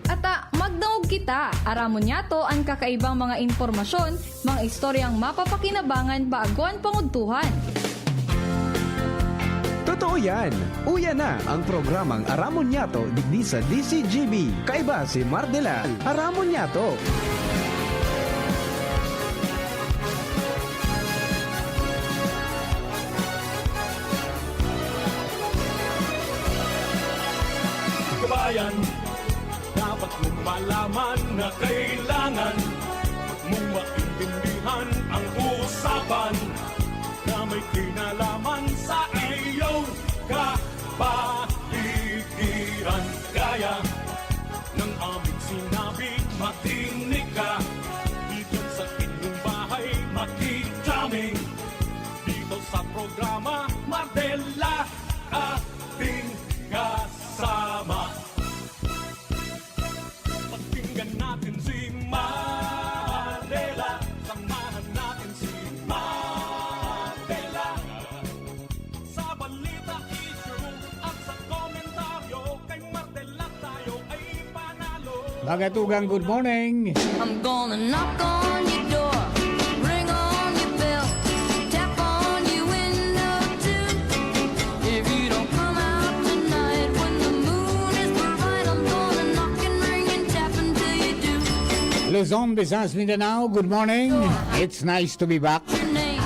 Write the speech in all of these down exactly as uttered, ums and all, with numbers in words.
Ata, magdangog kita. Aramon niyato an kakaibang mga impormasyon, mga istoryang mapapakinabangan bago an pangudtuhan. Totoo yan! Uya na ang programang Aramon Niyato digdi sa D C G B. Kaiba si Mardela. Aramon Niyato! Kabayan, dapat mong malaman na kailangan mong maintindihan ang usapan na may kinalaman sa iyong kapaligiran. Gaya ng aming sinabi, makinig ka. Dito sa inyong bahay, makikita dito sa programa, Mardela, ating kasama. Pakinggan natin si Mardela, samahan natin si Mardela. Sa balita, issue, at sa komentaryo, kay Mardela tayo ay panalo. Mga tugang, good morning. I'm gonna knock on your door, ring on your bell, tap on your window too. If you don't come out tonight when the moon is bright, I'm gonna knock and ring and tap until you do. Luzon, Visayas, Mindanao, good morning. It's nice to be back. Your name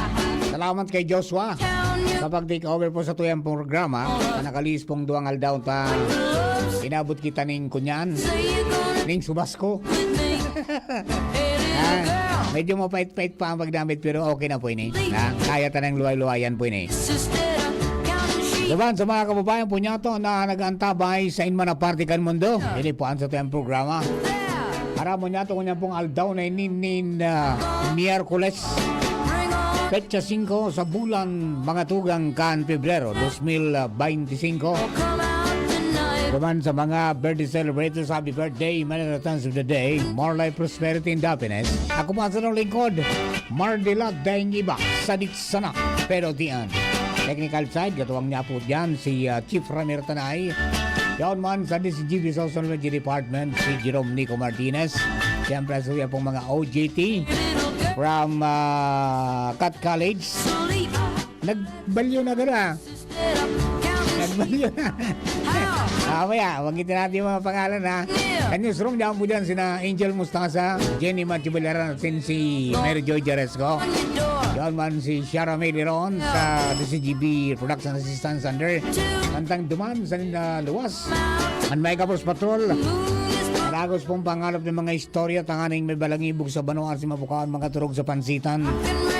Salamat kay Joshua down your sa pag-take over po sa tuyang programa. Sa nakalihis pong duwang aldaw ta, inabot kita ning kunyan, say you're gonna ning subasko. with me. Hey, little Ah, girl, medyo mapait-pait pa ang pagdamit pero okay na po ini. Na, kaya tanang luway-luwayan po ini. sister, counting sheep. Laban sa mga kababayan po niya to na nag-antabay sa inman na parte kan mundo. Ini po ang sa tuyang programa. Aramon niya to, ngunyan pong aldaw na ini nin ah, Miyerkules. Bring on Petsa singko sa bulan, mga tugang, kan Pebrero dos mil baynti singko. come out tonight. Naman sa mga birthday celebrators, happy birthday, many returns of the day, more life, prosperity, and happiness. Ako po ang sarong lingkod, Mardila Deng Iba, sadit sana, pero tian. Technical side, katuwang niya po dyan si ah, Chief Ramir Tanay. Yaon man sa D C G B Social Media Department, si Jerome Nico Martinez. Siyempre, sa pong mga O J T from ah, Cat College. Sleep. Nagbalyo na gara. Sit up, counting sheep. Nagbalyo na. How? Ah, maya, banggitin natin yung mga pangalan, ha. Sa newsroom, diyan po dyan sina Angel Mustasa, Jenny Manchubilaran, at sin si Mary Joy Jaresco. On your door. Diyan man si Shara May Liron sa D C G B Production Assistance Center. Kantang duman sa nila luwas. Ang Mega Force Patrol. Moon is bright. Dagos pong pangalap ng mga istorya tanganing may balangibog sa banwaan si mabukaon mga turog sa pansitan.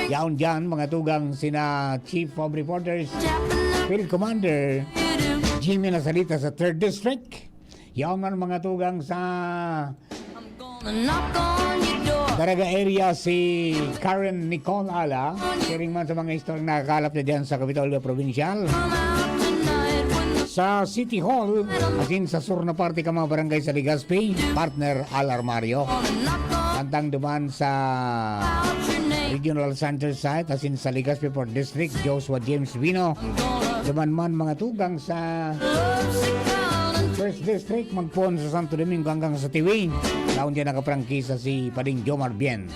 Yaon dyan, mga tugang sina Chief of Reporters, Tapping up Field Commander to do. Jimmy Nasalita sa third District. Yaon man mga tugang sa I'm gonna knock on your door. Daraga area si Karen Nicole Ala. Siring man sa mga istoryang nakakalap na dyan sa Kapitolyo Provincial. Come out tonight when the Sa City Hall, asin sa sur na parte ka mga barangay sa Legazpi, partner Al Armario. gonna knock on Kantang duman sa out your name. Regional Center Site, asin sa Legazpi Fourth District, Joshua James Vino. I'm gonna Duman man mga tugang sa love sick out and First District, magpoon sa Santo Domingo hanggang sa Tiwi. Taon dyan nakaprangkisa si Pading Jomar Bien.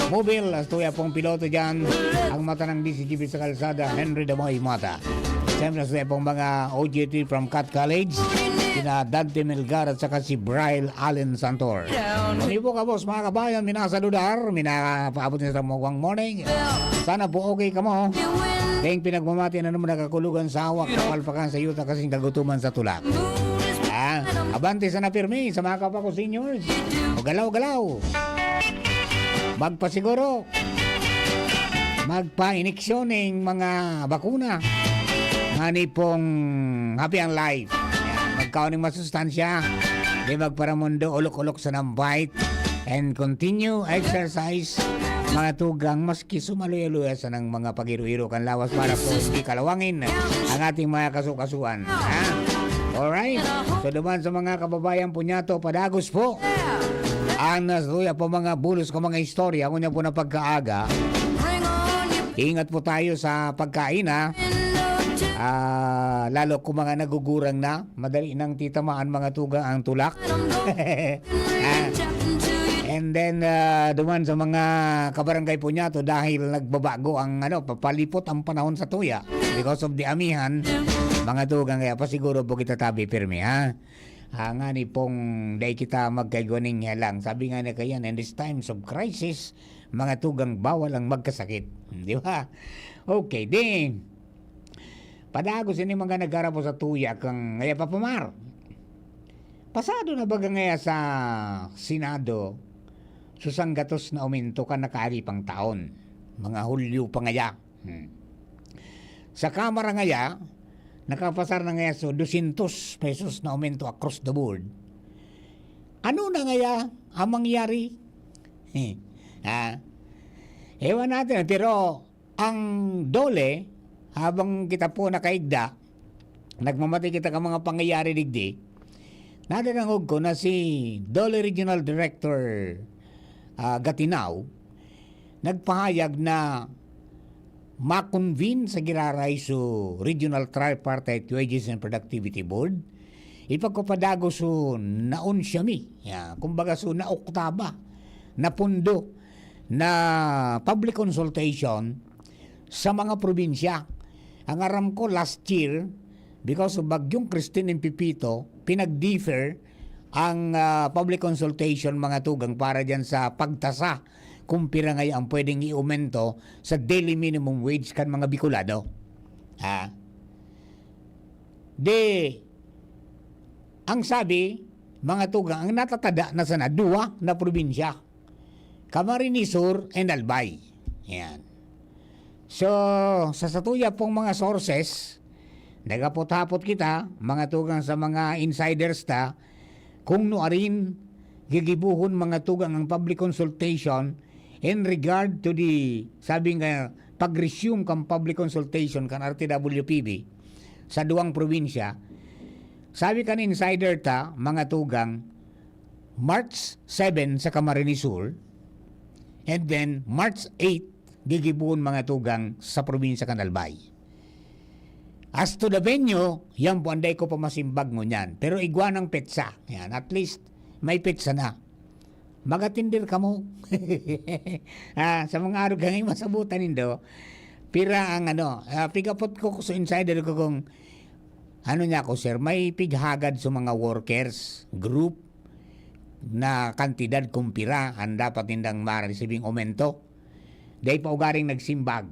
Mobile, as tuya pong piloto dyan, ang mata ng D C G B sa kalsada, Henry Damoy Mata. Siyempre, sa pong mga O J T from Cat College, sina Dante Melgar at saka si Brian Allen Santor. Kami po, kabos, mga kabayan, minasaludar, minapaabot na sa mugwang morning. Sana po okay kamo. Dahil pinagmamati na naman nakakulugan sa hawak, kapalpakan sa yuta kasing kagutuman sa tulak. Ah, abante sana pirmi sa mga kapwa ko seniors. O galaw-galaw. Magpasiguro. Magpa-iniksyon ning mga bakuna. Ngani pong happy ang life. Yan. Magkaon ng masustansya. Di magparamundo, ulok-ulok sa nambait. And continue exercise. Mga tugang, maski sumaluya-luya sa ng mga pag-iro-iro kan lawas para po hindi kalawangin ang ating mga kasukasuan. Ha? Alright? So, duman sa mga kababayan po niya to, padagos po. Ang nasuya po mga bulos ko mga istorya, kung niya po na pagkaaga. bring on your Ingat po tayo sa pagkain, ha? window too. Ah, lalo kung mga nagugurang na, madali nang titamaan, mga tugang, ang tulak. Ah, and then, ah, duman sa mga kabarangay po niya to, dahil nagbabago ang, ano, papalipot ang panahon sa tuya because of the amihan, mga tugang, kaya pasiguro po kita tabi pirmi, ha? Ah, ngani pong dai kita magkaigwa ning helang. Sabi nga na kayan, in these times of crisis, mga tugang, bawal ang magkasakit. Di ba? Okay, di. Padagos ini mga nagarapo sa tuya kang ngaya papamar. Pasado na baga ngaya sa Senado, susang gatos na aumento kan nakaagi pang taon. Mga Hulyo pa ngaya. Hmm. Sa Kamara ngaya, nakapasar na ngaya so dosyentos pesos na aumento across the board. Ano na ngaya ang mangyari? Ah, ewan natin, pero ang DOLE, habang kita po nakaigda, nagmamati kita ka mga pangyayari digdi, nadadangog ko na si DOLE Regional Director, ah, Gatinao, nagpahayag na ma-convene sa giraray so Regional Tripartite Wages and Productivity Board, ipagpapadagos so naunsyami, ya, kumbaga so naoktaba na pundo na public consultation sa mga probinsya. Ang aram ko, last year, because of Bagyong Christine and Pepito, pinag-defer ang, ah, public consultation, mga tugang, para dyan sa pagtasa kung pira ngayon ang pwedeng iumento sa daily minimum wage kan mga Bicolano. Ha? Di, ang sabi, mga tugang, ang natatada na sana, duwa na probinsya. Camarines Sur and Albay. Yan. So, sa satuya pong mga sources, nagapot-hapot kita, mga tugang, sa mga insiders ta, kung nuarin gigibohon, mga tugang, ang public consultation in regard to the, sabi nga, pag-resume kan public consultation kan R T W P B sa duwang probinsya. Sabi kan insider ta, mga tugang, March seven sa Camarines Sur, and then March eight, gigibohon, mga tugang, sa probinsya kan Albay. As to the venue, yan po, anday ko pa masimbag ngunyan. Pero igwa ng petsa. Yan, at least, may petsa na. Mag-attender kamo. Ah, sa mga araw kang masabutan nindo, pira ang ano, ah, pigapot ko sa insider ko kung ano niya ako, sir, may pighagad sa mga workers group na kantidad kung pira ang dapat nindang ma-receiving aumento. Dai pa ugaring nagsimbag.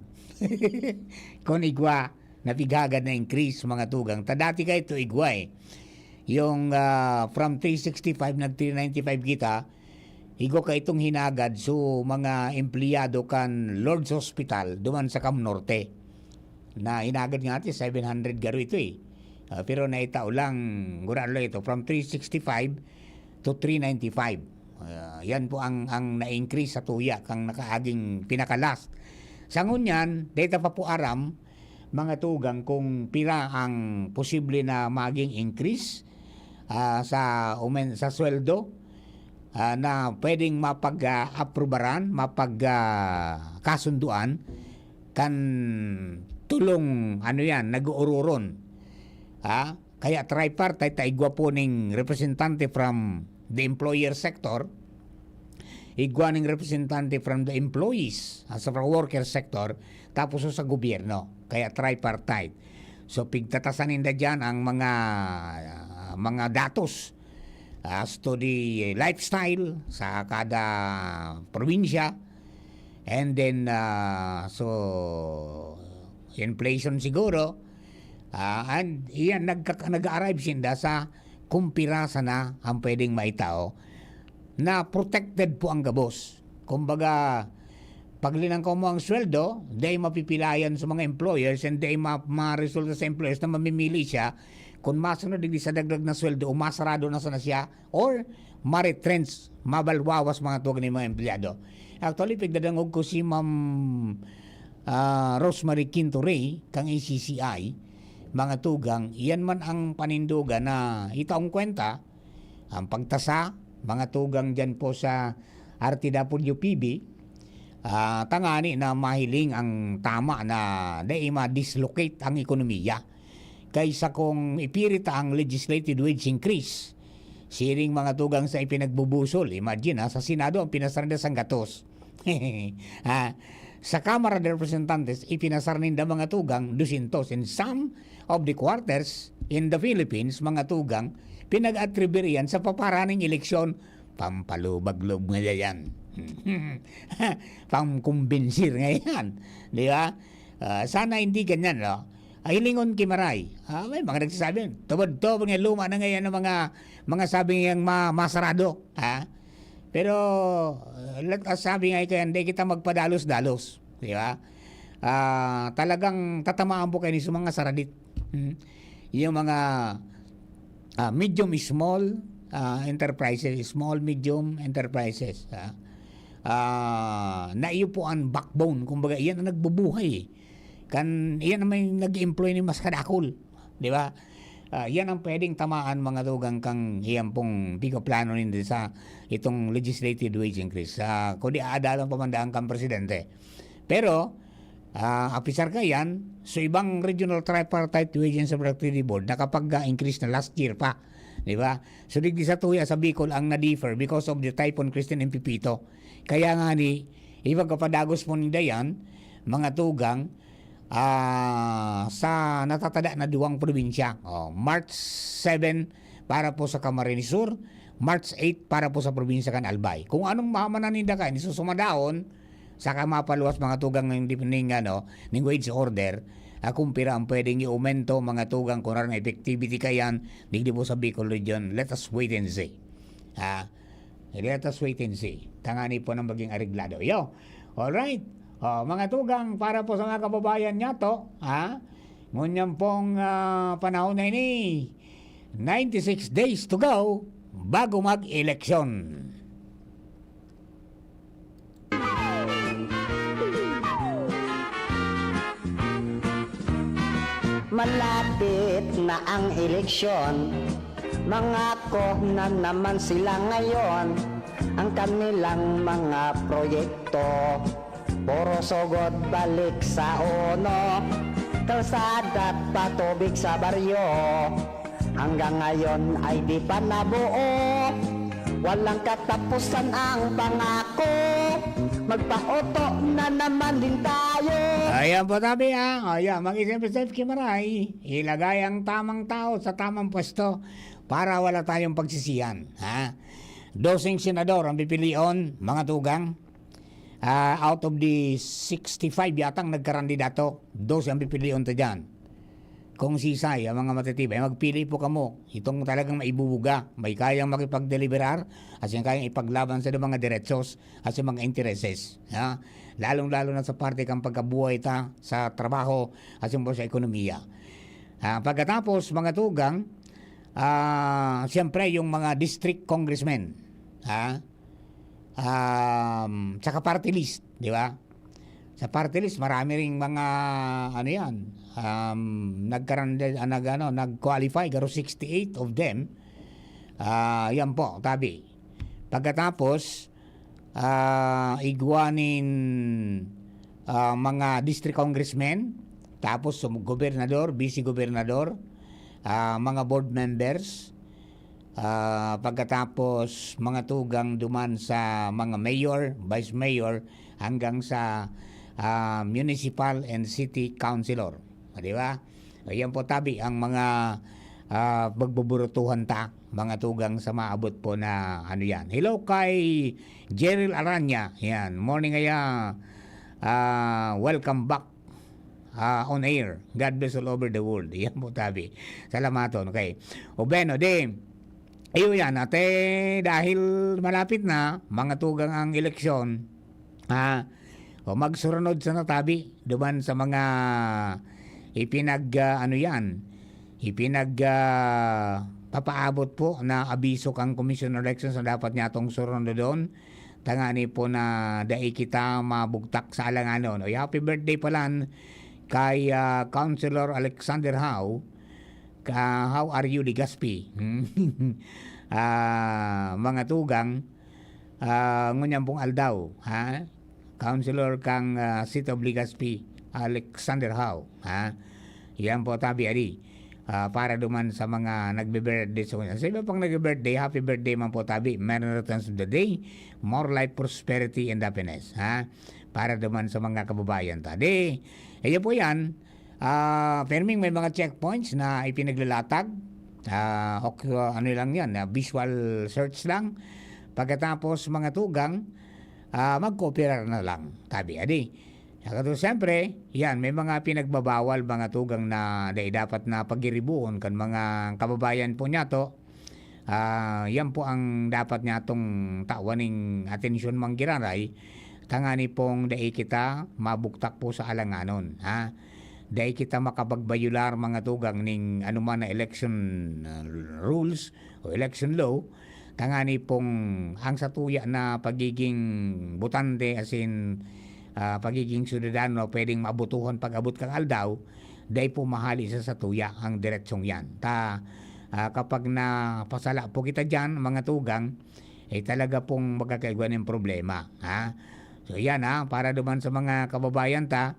Kung igwa, napighagad na increase, mga tugang. Ta dati ka ito igwa eh. Yung, ah, from three sixty-five, nag three ninety-five kita, igwa ka itong hinagad so mga empleyado kan Lourdes Hospital, duman sa Cam Norte. Na hinagad nga ati, seven hundred garo ito eh. Ah, pero naitao lang, guralo ito, from three sixty-five to three ninety-five. Ah, yan po ang, ang na-increase sa tuya, kang nakaaging pinaka-last. Sa ngunyan, data pa po aram, mga tugang, kung pira ang posible na maging increase, ah, sa umen-, sa sweldo, ah, na pwedeng mapag, ah, aprubaran, mapag, ah, kasunduan, kan tulong, ano yan, nag-uururon. Ah, kaya tripartite, ta igwa po ning representante from the employer sector, igwa ning representante from the employees, ah, sa worker sector, tapos sa gobyerno. Kaya tripartite. So, pigtatasan ninda dyan ang mga, ah, mga datos as to the lifestyle sa kada probinsya. And then, ah, so, inflation siguro. Ah, and iyan, nagka-, nag-arrive sinda sa kung pira sana ang pwedeng maitao na protected po ang gabos. Kumbaga, pag linangkaw mo ang sweldo, dai mapipilayan sa mga employers and dai ma-, maresulta sa employers na mamimili siya kung masunod digdi sa dagdag na sweldo o masarado na sana siya or ma-retrench, mabalwawas, mga tugang, ni mga empleyado. Actually, pigdadangog ko si Ma'am, ah, Rosemary Quinto Rey, kang A C C I, mga tugang, iyan man ang panindogan na itaong kwenta, ang pagtasa, mga tugang, dyan po sa R T W P B, ah, tangani na mahiling ang tama na dai ma-dislocate ang ekonomiya. kaysa kung ipirit ang legislative wage increase. Siring, mga tugang, sa ipinagbubusol. Imagine, ha, sa Senado, ang pinasar na sanggatos. Ha? Sa Kamara de Representantes, ipinasar ninda, mga tugang, dosyentos. In some of the quarters in the Philippines, mga tugang, pinag-atribir iyan sa paparaning eleksyon. Pampalubag-loob nga yan. Pangkumbinsir nga yan. Di ba? Ah, sana hindi ganyan, no? Ay, hilingon ki Maray. Ah, may mga nagsasabi, "Tubod to, mga luma na ngayon ang mga, mga sabi niyang ma-, masarado." Ha? Pero, uh, let us, sabi nga ika, hindi kita magpadalos-dalos. Di ba? Ah, talagang tatamaan po kayo ni sa mga saradit. Hmm? Yung mga, ah, medium, small, ah, enterprises, small, medium enterprises, ah, ah, na iyo po ang backbone, kumbaga, iyan ang nagbubuhay, eh. Kan, iyan ang may nag-employ ni mas kadakol, di ba? Ah, yan ang pwedeng tamaan, mga tugang, kang iyan pong pigaplano ninda sa itong legislative wage increase. Ah, kundi aadalan pa man daan kang presidente. Pero, ah, apisar ka yan, so ibang regional tripartite wage and productivity board nakapag-increase na last year pa, di ba? So, digdi sa tuya sa Bicol ang na-defer because of the Typhoon Kristine and Pepito. Kaya nga ni, ipagpapadagos po ninda yan, mga tugang, ah, sa natatada na duwang probinsya. Oh, March seven para po sa Camarines Sur, March eight para po sa probinsya kan Albay. Kung anong mamanan ninda kayo, ni susumadahon, saka mapaluwas, mga tugang, ng depending, ano, ning wage order, ah, kung pira ang pwedeng i-aumento, mga tugang, kung ano ang effectivity kayan, digdi po sa Bicol Region. Let us wait and see. Ah, let us wait and see. Tangani po nang maging areglado. Yo, alright. Oh, mga tugang, para po sa mga kababayan niya to, ha? Ngunyan pong, ah, panahon na ini, ninety-six days to go bago mag-eleksyon. Malapit na ang eleksyon, mangako na naman sila ngayon. Ang kanilang mga proyekto, puro sugod balik sa uno. Kalsada at patubig sa baryo, hanggang ngayon ay di pa nabuo. Walang katapusan ang pangako, magpaoto na naman din tayo. Ayan po, tabi, ha? Ayan, mag-isip-isip ki Maray. Ilagay ang tamang tao sa tamang pwesto para wala tayong pagsisihan, ha? Doseng senador ang pipilion, mga tugang. Ah, out of the sixty-five yatang nagkarandidato, dose ang pipilion ta diyan. Kung sisay, ang mga matitibay, magpili po kamo. Itong talagang maibubuga, may kayang makipagdeliberar, at siyang kayang ipaglaban sa mga deretsos at sa mga intereses, ha? Lalong-lalo na sa parte kang pagkabuhay ta sa trabaho at sa, sa ekonomiya. Ah, pagkatapos, mga tugang, ah, siyempre, yung mga district congressmen, ha? Um, tsaka party list, di ba? Sa party list, marami ring mga, ano yan, um, nagkarande-, ah, nag-, ano, nag-qualify, garo sixty-eight of them. Ah, yan po, tabi. Pagkatapos, ah, igwa nin, ah, mga district congressmen, tapos sum-, gobernador, vice-gobernador, ah, mga board members, ah, pagkatapos mga tugang duman sa mga mayor, vice mayor, hanggang sa, ah, municipal and city councilor. O, di ba? Ayan po, tabi, ang mga, ah, pagbuburutuhan ta, mga tugang, sa maabot po na ano yan. Hello kay Jeril Aranya. Yan. Morning, Aya. Ah, welcome back, ah, on air. God bless all over the world. Yan po, tabi. Salamaton. Okay. O, bueno, di, ayun yan. At, eh, dahil malapit na, mga tugang, ang eleksyon, ah, o, magsuranod sa natabi, duman sa mga ipinag, ah, ano yan, ipinag, ah, papaabot po na abiso kang Commission on Elections na dapat niya itong suranodon. Tangani po na dai kita mabugtak sa alanganon. Oy, happy birthday palan kay, ah, Councilor Alexander Howe. Ka, how are you, Legazpi? Ah, mga tugang, ah, ngunyan pong aldaw, ha? Councilor kang, ah, City of Legazpi, Alexander Howe, ha? Yan po, tabi, adi. ah, para duman sa mga nagbe-birthday. So, sa iba pang nagbe-birthday, happy birthday man po tabi. Merry returns of the day. More life, prosperity, and happiness, ha? Para duman sa mga kababayan ta. Di, ayan po yan. Ah, perming may mga checkpoints na ipinaglalatag. Ah, ok, ano lang yan, ah, visual search lang. Pagkatapos, mga tugang, ah, magkooperar na lang. Tabi, adi. Saka to, siyempre, yan, may mga pinagbabawal, mga tugang na dai dapat na pagiribuon kan mga kababayan po niya to. Ah, yan po ang dapat niya tong tawan ning atensyon manggiraray, tangani pong dai kita mabugtak po sa alanganon, ha? Dai kita makapagbayular, mga tugang, ning anuman na election, ah, rules o election law, tangani pong ang satuya na pagiging botante, asin, ah, pagiging syudadano na pwedeng mabutuhan pag-abot kan aldaw, dai po mahali sa satuya ang diretsong yan. Ta, ah, kapag napasala po kita diyan, mga tugang, eh, talaga pong magkakaigwa ng problema, ha? So, yan, ha, para duman sa mga kababayan ta,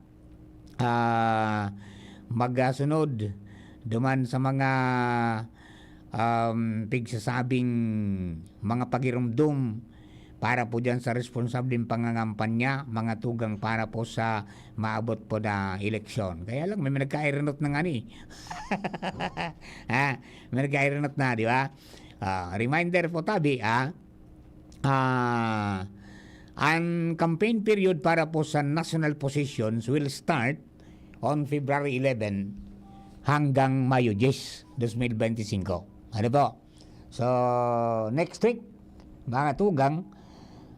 ah, magasunod duman sa mga, um, pigsasabing mga pagirumdom para po diyan sa responsableng pangangampanya, mga tugang, para po sa maabot po na eleksyon. Kaya lang, may nagkairinot na nga ni. Ha? May nagkairinot na, di ba? Ah, reminder po tabi, ah. Ah, ang campaign period para po sa national positions will start on February eleven hanggang Mayo diyes, dos mil benti singko. Ano po? So, next week, mga tugang,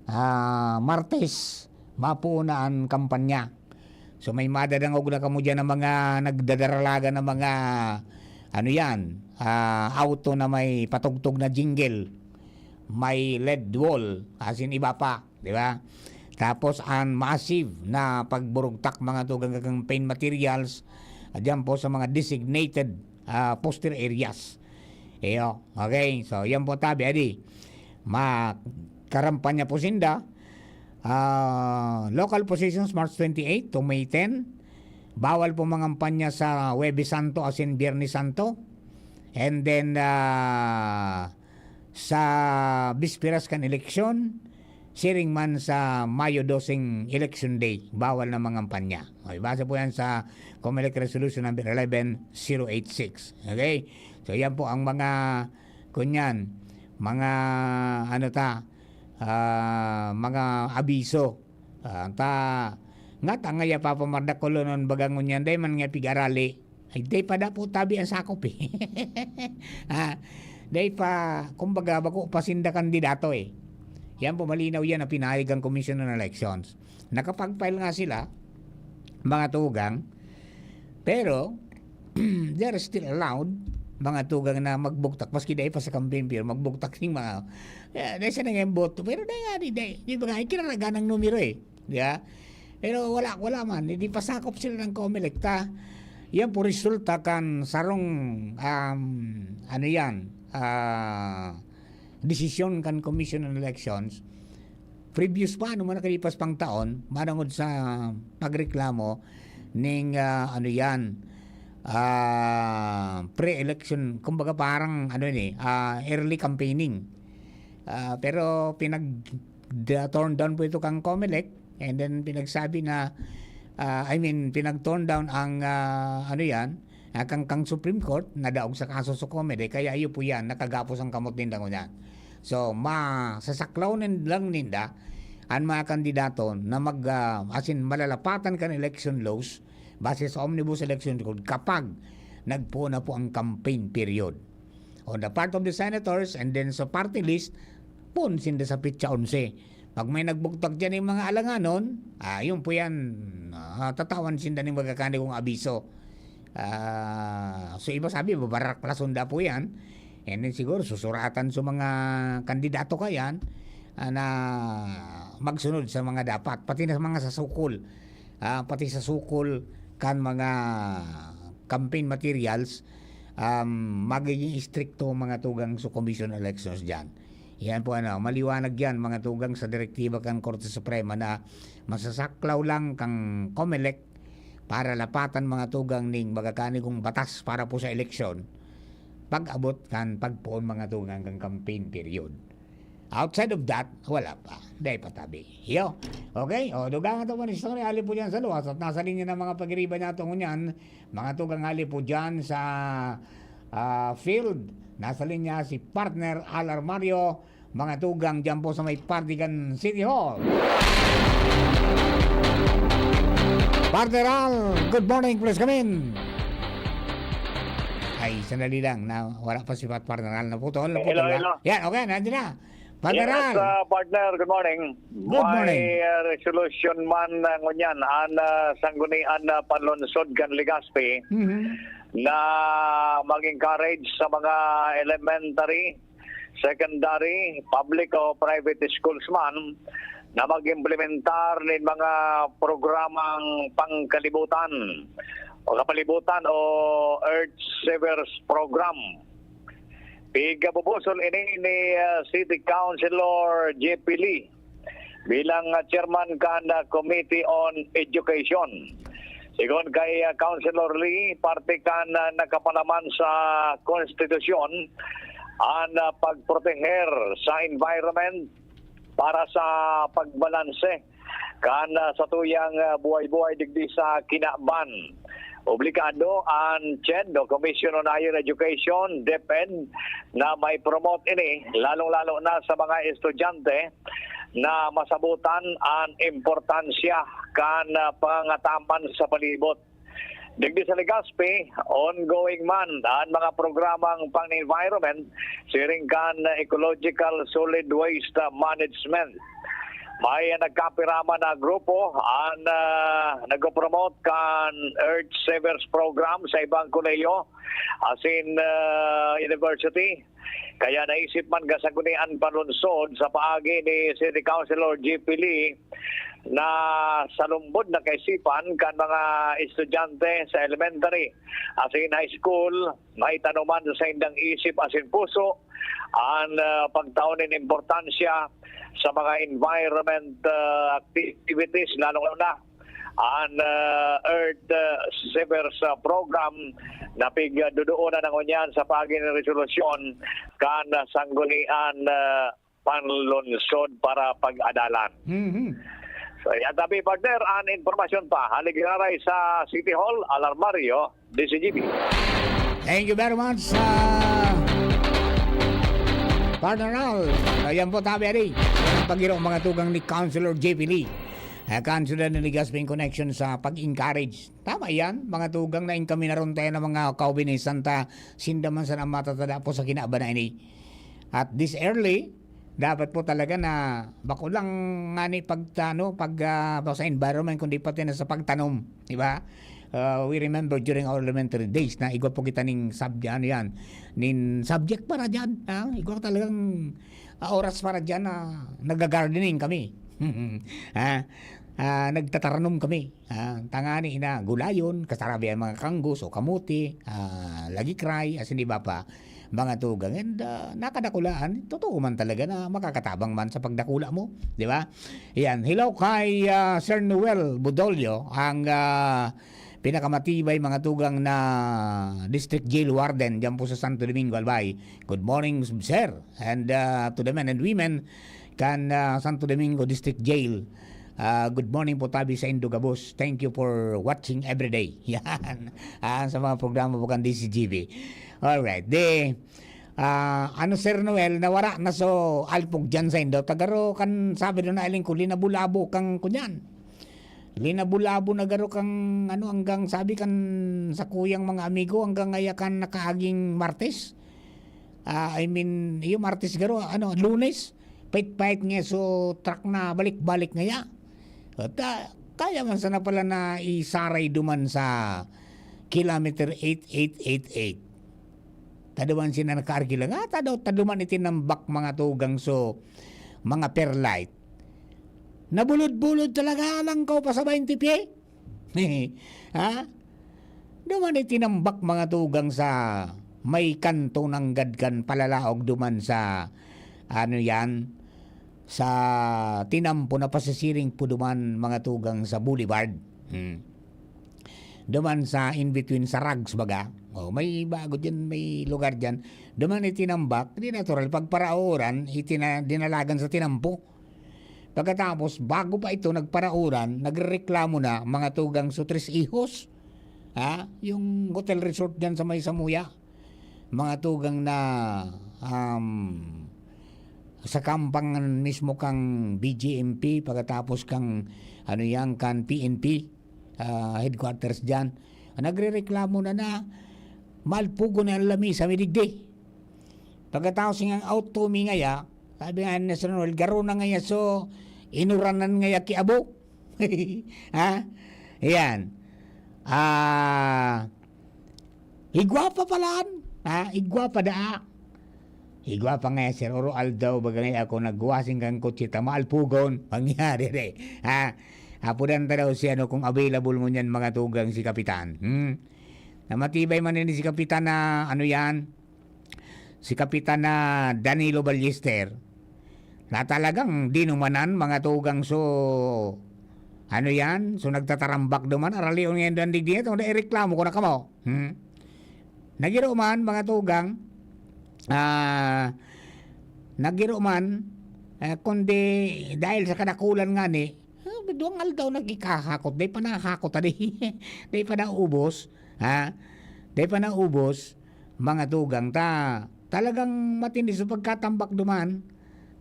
ah, Martes, mapuuna ang kampanya. So, may madadangog na kamo diyan ng mga nagdadaralagan ng mga, ano yan, ah, auto na may patugtog na jingle, may led wall, asin iba pa, di ba? Tapos, ang massive na pagburugtak, mga tugang, campaign materials, ah, diyan po sa mga designated, ah, poster areas. Iyo, okay? So, yan po tabi, adi. Makarampanya po sinda. Ah, local positions, March twenty-eight to May ten. Bawal po mangampanya sa Huwebes Santo asin Biyernes Santo. And then, ah, sa bisperas kan eleksyon, siring man sa Mayo doseng election day, bawal na mangampanya. Okay, base po yan sa Comelec Resolution number eleven zero eight six. Okay? So, yan po ang mga, kunyan, mga, ano ta, ah, mga abiso. Ah, ta, nga ta nga ya papamardakolonon baga ngunyan, dai man nga pig-arali. Ay, dai pa da po tabi ang sakop, eh. Ah, dai pa, kumbaga, bako pa sinda kandidato, eh. Yan po, malinaw yan na pinahayag ang Commission on Elections. Nakapag-file nga sila, mga tugang, pero, they are still allowed, mga tugang, na magbugtak, maski dai pa sa campaign period, magbugtak ning mga, eh, dai sa nangyaring boto, pero dai nga, di, dai, di ba nga, ikinaragan ang numero, eh. Di ba? Pero wala, wala man, hindi pa sakop sila ng Comelec, ta. Yan po resulta kan sarong, um, ano yan, ah, desisyon kan Commission on Elections, previous pa, ano man, nakalipas pang taon, manangod sa pagreklamo ning, ah, ano yan, ah, pre-election, kumbaga parang, ano ni, ah, early campaigning. Ah, pero pinag-, da-, torn down po ito kang Comelec, and then pinagsabi na, ah, I mean, pinag-torn down ang, ah, ano yan, ah, kang, kang Supreme Court, nadaog sa kaso sa Comelec, kaya iyo po yan, nakagapos ang kamot ninda ngunyan. So, masasaklaw nin-, lang ninda ang mga kandidato na mag, ah, as in, malalapatan kan election laws base sa omnibus election code kapag nagpuon na po ang campaign period. On the part of the senators and then sa party list, pon sinda sa petsa onse. Pag may nagbugtak diyan yung mga alanganon, ah, yun po yan, ah, tatawan sinda ning magkakanigong abiso. Ah, so iba sabi, babaraklason da po yan. And then siguro susuratan sa mga kandidato kayan, ah, na magsunod sa mga dapat, pati na sa mga sasukol, ah, pati sa sukol kan mga campaign materials, um, magiging istrikto ang mga tugang sa Commission on Elections diyan. Yan po, ano, maliwanag yan, mga tugang, sa direktiba kan Korte Suprema na masasaklaw lang kang Comelec para lapatan, mga tugang, ning magakanigong batas para po sa eleksyon, pag-abot kan pagpoon, mga tugang, kan campaign period. Outside of that, wala pa. Dai pa tabi. Yo. Okay? O, dugang ato man istorya, hali po dyan sa luwas. At nasa linya ng mga pagiriba niya atong ngunyan, mga tugang, hali po dyan sa ah, field. Nasa linya si partner Al Armario, mga tugang dyan po sa may party kan City Hall. Partner Al, good morning, please come in. Ay, sandali lang, na wala pa si Pat-, partner Al, naputol, naputol Hello, ba? hello. Yan, okay, nandiyan na. Partner Yes, Al. uh, partner, good morning. Good morning. May uh, resolution man uh, ngunyan an uh, sanggunian na panlunsod kan Legazpi Mhm. na mag-encourage sa mga elementary, secondary, public o private schools man na mag-implementar nin mga programang pangkalibutan o kapalibutan o Earth Savers Program. Pigabubusol ini ni ah, City Councilor J P Lee bilang ah, chairman kan ah, Committee on Education. Sigon kay ah, Councilor Lee, parte kan ah, nakapalaman sa konstitusyon an ah, pagproteher sa environment para sa pagbalanse kan ah, satuyang ah, buhay-buhay digdi sa kinaban. Obligado an CHED o Commission on Higher Education, DepEd, na may promote ini, lalong-lalo na sa mga estudyante na masabutan an importansya kan ah, pangangataman sa palibot. Digdi sa Legazpi, ongoing man an mga programang pang-environment siring kan ecological solid waste management. May nagkapira man na grupo an ah, nagpopromote kan Earth Savers Program sa ibang kolehiyo asin ah, university. Kaya naisip man kasagunian palunsod sa paagi ni City Councilor J P Lee na sa lumbod na kaisipan kan mga estudyante sa elementary asin high school, maitanuman sa indang isip asin puso an ah, pagtao nin importansya sa mga environment ah, activities, lalong na an ah, Earth ah, Savers ah, Program na pigdodoonan na ngunyan sa paagi nin resolusyon kan ah, sanggunian ah, panlunsod para pag-adalan. Mhm. So, yan tabi, partner, an impormasyon pa. Hali giraray sa City Hall, Al Armario, D C G B. Thank you very much, ah, Partner Al. Ayan po, tabi, ari. Pagiro, mga tugang ni Councilor J P Lee. Ah, Councilor ni Legazpi in connection sa pag-encourage. Tama yan, mga tugang na inkaminaron tayo ng mga kaubinisan ta, sinda man sana matatada po sa kinaban na ini. At this early, dapat po talaga na bako lang nga ni pag, ano, pag, ah, sa environment, kundi pati na sa pagtanom, di ba? Ah, we remember during our elementary days na igwa po kita ning sub-, ano yan, nin subject para dyan, ha? Igwa talagang, ah, oras para dyan na nag-gardening kami. Ha? Ah, nagtataranom kami. Ah, tangani na gulayon, kasarabi ang mga kanggos o kamote, ah, lagikray, asin iba pa, mga tugang. And, ah, nakadakulaan, totoo man talaga na makakatabang man sa pagdakula mo, di ba? Yan. Hello kay, ah, Sir Noel Budolio, ang, ah, pinakamatibay, mga tugang, na District Jail Warden dyan po sa Santo Domingo, Albay. Good morning, sir. And, ah, to the men and women kan, ah, Santo Domingo District Jail. Ah, good morning po tabi sa indo gabos. Thank you for watching every day. Yan. Ah, sa mga programa po kan D C G B. Alright. Di, ah, ano, Sir Noel, nawara na so alpog dyan sa indo. Tagaro kan sabi doon na aling ko, linabo-labo kang kunyan. Linabo-labo na garo kang, ano, hanggang sabi kan sa kuyang mga amigo, hanggang ngaya kan nakaaging Martes. Ah, I mean, yung Martes garo, ano, Lunes, pait-pait nga so truck na balik-balik ngaya. At, ah, kaya man sana pala na isaray duman sa kilometer eight eight eight eight. Taduman sina nakaargila nga, tado-, taduman itinambak mga tugang so, mga perlite. Nabulod-bulod talaga, alang ko pa sa baynte pye. Ha? Duman itinambak mga tugang sa may kanto ng Gadgan palalaog duman sa, ano yan, sa tinampo na pasisiring po duman mga tugang sa Boulevard. Hmm. duman sa in between sa Rags baga. Oh, may bago diyan, may lugar diyan. Duman itinambak, di natural, pag parauran, itina-, dinalagan sa tinampo. Pagkatapos, bago pa ito nagparauran, nagrereklamo na mga tugang sa Tres Hijos. Ha? Yung hotel resort diyan sa may Samuya. Mga tugang na, um, sa kampangan mismo kang B J M P, pagkatapos kang, ano yan, kan P N P, ah, headquarters diyan. Nagrereklamo na na, malpugo na ang lamisa, midigdi. Pagkatapos nga out to me ngaya, sabi nga ni Sir Noel, garo na ngaya, so, inuranan ngaya ki abo. Ha? Yan. Ah, igwa pa palaan. Ha? Igwa pa daa. Igwa pa ngaya, Sir Oro Aldaw, baga ngaya ako nagwasing kang kotse, ta maalpugon. Pangyari re. Ha? Apodan ta daw si ano, kung available ngunyan, mga tugang, si Kapitan. Hmm? Na matibay man ini si Kapitan na, ano yan, si Kapitan na Danilo Ballester, na talagang dinumanan, mga tugang, so, ano yan? So, nagtatarambak duman, aralion ngayon dan digdi, itong naireklamo ko na kamo. Hmm? Nagiro man, mga tugang, ah, nagiro man, eh, kundi dahil sa kadakulan nga ni, ah, duwang aldaw nagkikahakot, di pa nahakot, di, di pa naubos, ha? Di pa naubos, mga tugang, ta, talagang matindi sa pagkatambak duman.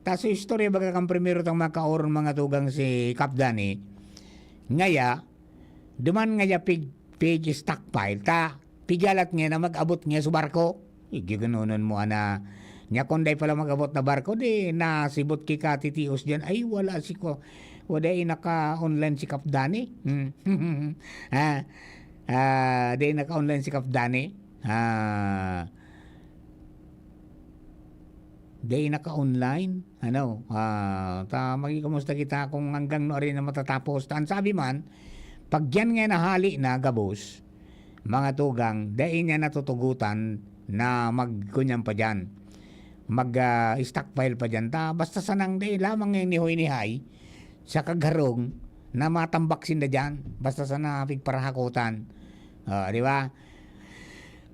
Ta sa istorya, baga kan primero tang makaoron, mga tugang, si Kap Danny. Ngaya, duman ngaya pig, pig stockpile, ta, pigalat nga na mag-abot nga sa barko. Igaganunon mo, ana. Nya, kung dai pala mag-abot na barko, di nasibot ki katitios diyan. Ay, wala si ko. Wala, eh, naka-online si Kap Danny. Hmm. Ah, ah, di naka-online si Kap Danny. Ah, di naka-online. Ano, ah, ta, magkikamusta kita kung hanggang nuari na matatapos. Ta, an sabi man, pag yan nga nahali na gabos, mga tugang, dai niya natutugutan na magkunyan pa diyan. Mag, ah, stockpile pa diyan. Ta, basta sanang dai lamang yung nihoy-nihay sa kagharong na matambak sinda diyan. Basta sana pigparahakotan. Ah, di ba?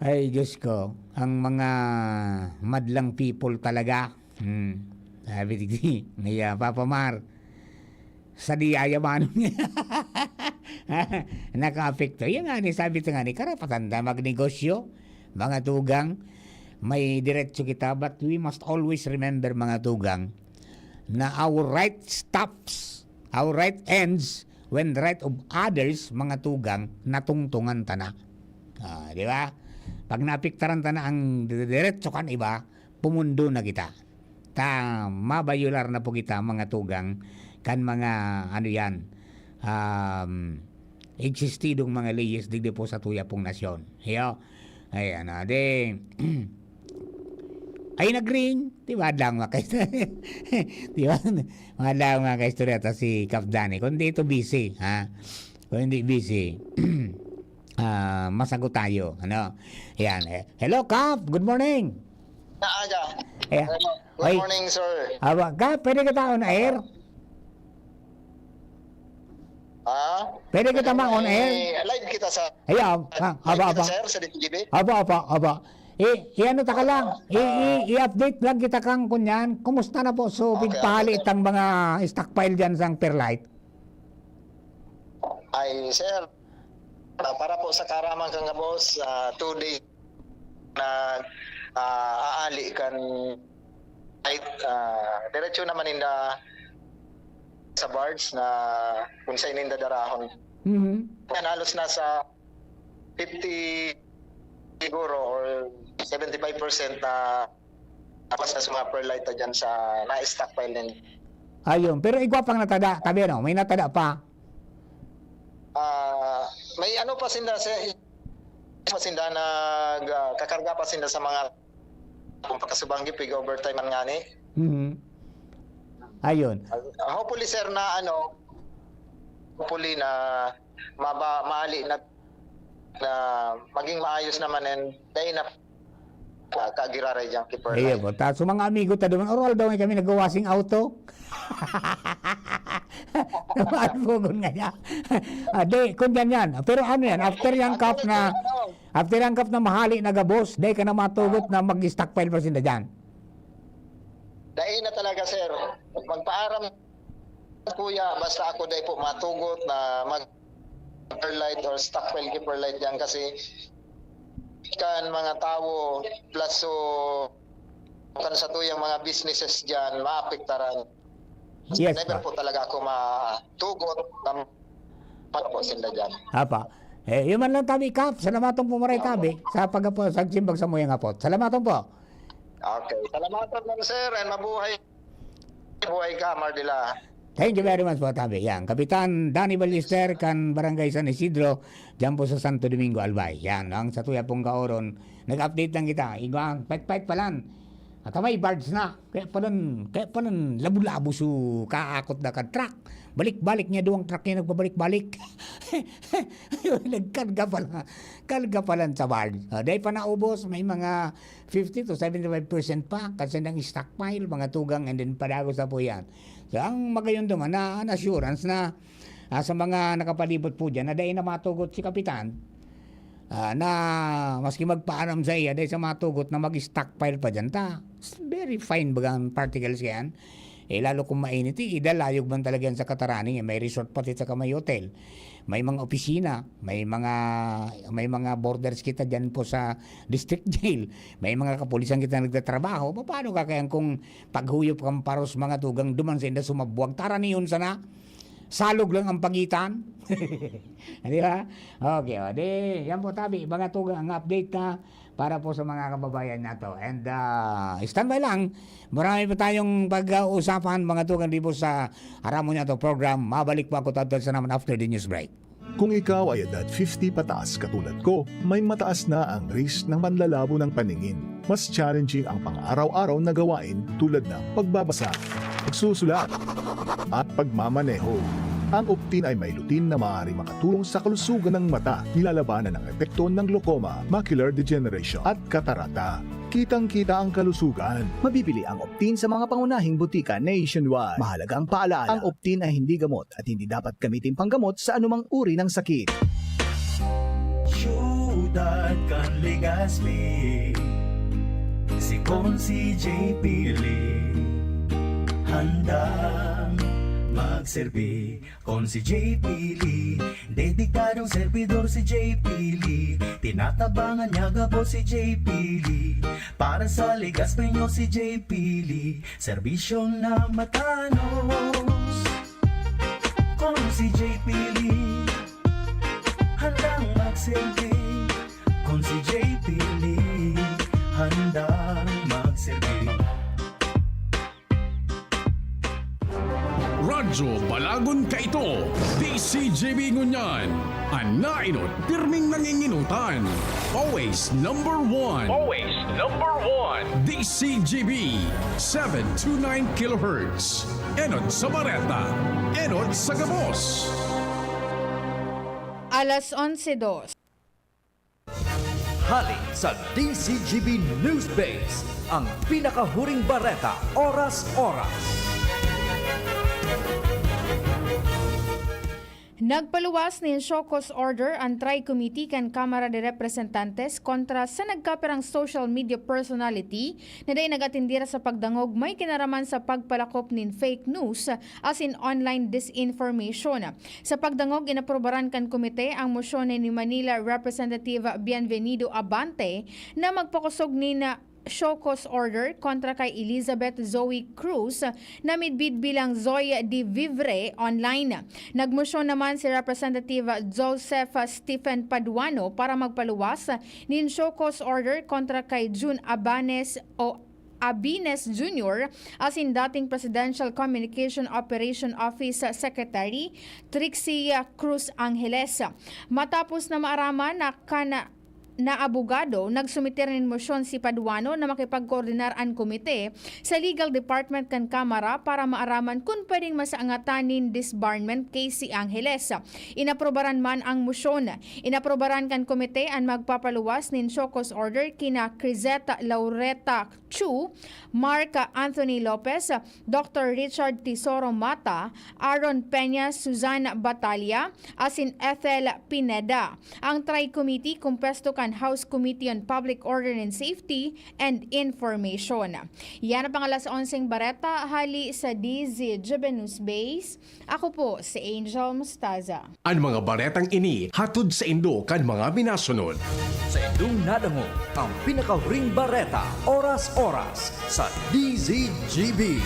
Ay, Diyos ko, ang mga madlang people talaga. Hmm. Sabi ni, ni, ah, Papa Mar, sa di yayaman naka-apekto. Yan nga ni, sabi ta nga ni, karapatan ta magnegosyo, mga tugang. May diretso kita, but we must always remember, mga tugang, na our right stops, our right ends when the right of others, mga tugang, natungtungan ta na. Ah, di ba? Pag naapektaran ta na ang diretso kan iba, pumundo na kita. Ta, mabayular na po kita, mga tugang, kan mga, ano yan, um, existidong mga leyes digdi po sa tuya pong nasyon. Iyo. Ayan, ah, di, ay, nag-ring, di ba, adlaw, mga kaistorya? Di ba? Adlaw, mga kaistorya, ta si Kap Danny. Kung di ito busy, ha? Kung hindi busy, ah, masagot tayo, ano? Ayan, eh. Hello, Kap. Good morning. Naaga. Eh, Hello. Good ay. Morning, sir. Aba, Kap, pwede kita on air? Ha? Pwede kita ma-on air? Eh, live kita sa Ay, ah, ah, aba, live kita, aba. Sir, sa D T V. Aba, aba, aba. Eh, i-ano ta ka lang. I, i, Ah. I-update lang kita kang kunyan. Kumusta na po? So, Okay, pigpahali okay, sir. Itang mga stockpile dyan sa Fairlight. Ay, sir. Ah, para po sa kaaraman kan gabos, ah, two days na, ah, aali kan, ay, ah, diretso naman inda sa barge na kung saan inda darahon. Mhm. Yan, halos nasa fifty siguro or seventy-five percent na tapos sa mga perlite dyan sa na-stockpile din. Ayun, pero igwa pang natada, tabi ano, may natada pa. Ah, may ano pa sinda sa pa sinda nag, ah, kakarga pa sinda sa mga kung pagkasubang gipig overtime man ngani. Mhm. Ayun. Ah, hopefully, sir, na ano, hopefully na maba-, maali na, na maging maayos naman and dahil na ka-, kagiraray dyan, keeper Iyo line. Po. Ta, so mga amigo ta duman, oral daw kami nagwawashing auto. Ano po, gun nga niya? Ah, di, kung yan yan. Pero ano yan, after yung cup na, after yung cup na mahali na gabos, di ka na matugot na mag-stockpile pa sinda dyan. Dai na talaga, sir. Magpaaram, kuya, basta ako dai po matugot na mag keeper light or stockpile keeper light dyan kasi kan mga tawo plus so kan sa tuyang mga businesses dyan maapektaran. Yes, Never pa. po talaga ako matugot na po sila dyan. Apa. Eh, yun man lang tabi, Kap. Salamaton po maray tabi sa pag sa simbag sa muyang apot. Salamaton po. Okay. Salamat po, sir, and mabuhay. Buhay ka, Mardila. Thank you very much po, tabi. Yan, Kapitan Danny Ballester kan Barangay San Isidro, dyan po sa Santo Domingo, Albay. Yan, ang sa tuya pong kaoron, nag-update lang kita. Igwa, pait-pait palan. At may barge na. Kaya palan, kaya palan labo-labo su kaakot na ka truck. Balik-balik niya, duwang truck niya nagpabalik-balik. Nagkarga pala. Karga palan sa barge. Ah, dahil pa naubos, may mga fifty to seventy-five percent pa. Kasi nang stockpile, mga tugang, and then padagos na po yan. So, ang magayon naman na an assurance na, ah, sa mga nakapalibot po dyan, na dahil na matugot si Kapitan, ah, na maski magpaaram sa iya, dahil sa matugot na mag-stockpile pa dyan, ta, it's very fine baga ang particles kayan. Eh, lalo kung mainit, eh, idalayog man talaga yan sa Katarani, eh. May resort pati sa may hotel. May mga opisina, may mga, may mga borders kita dyan po sa district jail. May mga kapulisan kita nagtatrabaho. Paano ka kaya kung paghuyop kang paros mga tugang duman sa inda sumabwag? Taraniyon sana, salog lang ang pagitan. Di ba? Okay, o. Di, yan po tabi, mga tugang, ang update na para po sa mga kababayan nato. And, ah, standby lang. Marami pa tayong pag-uusapan, mga tugang, di po sa Haramo Niya To program. Mabalik po ako, Tad Tad, sa naman after the news break. Kung ikaw ay edad fifty pataas katulad ko, may mataas na ang risk ng panlalabo ng paningin. Mas challenging ang pang-araw-araw na gawain tulad ng pagbabasa, pagsusulat, at pagmamaneho. Ang Optin ay may lutein na maaaring makatulong sa kalusugan ng mata, nilalabanan ang epekto ng glaucoma, macular degeneration, at katarata. Kitang-kita ang kalusugan. Mabibili ang Optin sa mga pangunahing butika nationwide. Mahalagang paalala, ang Optin ay hindi gamot at hindi dapat gamitin panggamot sa anumang uri ng sakit. Siyudad kan Legazpi, si Consi J P Lee, handang magserbi. Consi J P Lee, dedikadong servidor si J P Lee. Tinatabangan niya gabos si J P Lee. Para sa Legazpeño si J P Lee, serbisyong namatanos. Consi J P Lee, handang magserbi. Consi J P Lee, handang magserbi. Radyo Balagon Kaito, D C G B ngunyan, an naenot pirming nanginginutan. Always number one. Always number one. D C G B, seven two nine kilohertz. Enot sa bareta, enot sa gabos. Alas onse dos. Hali sa D C G B News Base, ang pinakahuring bareta, oras-oras. Nagpaluwas nin show cause order an Tri-Committee kan Kamara de Representantes kontra sa nagkapirang social media personality na dai nag-atindira sa pagdangog may kinaraman sa pagpalakop nin fake news asin online disinformation. Sa pagdangog, inaprobaran kan komite ang mosyon ni Manila Representative Bienvenido Abante na magpakosog nin show cause order kontra kay Elizabeth Zoe Cruz na midbid bilang Zoe de Vivre online. Nagmosyon naman si Representative Joseph Stephen Paduano para magpaluwas nin show cause order kontra kay Jun Abanes o Abines Junior asin dating Presidential Communication Operation Office Secretary Trixie Cruz Angeles. Matapos na maaraman na kan na abogado, nagsumiter nin mosyon si Paduano na makipagkoordinar an komite sa legal department kan Kamara para maaraman kun pwedeng masangatan nin disbarment case si Angeles. Inaprobaran man ang mosyon. Inaprobaran kan komite an magpapaluwas nin show cause order kina Crisette Laureta Chu, Mark Anthony Lopez, Doctor Richard Tesoro Mata, Aaron Peña, Suzanne Batalla, asin Ethel Pineda. Ang Tri Committee kumpuesto kan House Committee on Public Order and Safety and Information. Yan ang pang alas onseng bareta hali sa D Z G B News Base. Ako po si Angel Mostaza. An mga baretang ini hatod saindo kan mga minasunod. Saindong nadangog ang pinakahuring bareta, oras-oras, sa D Z G B.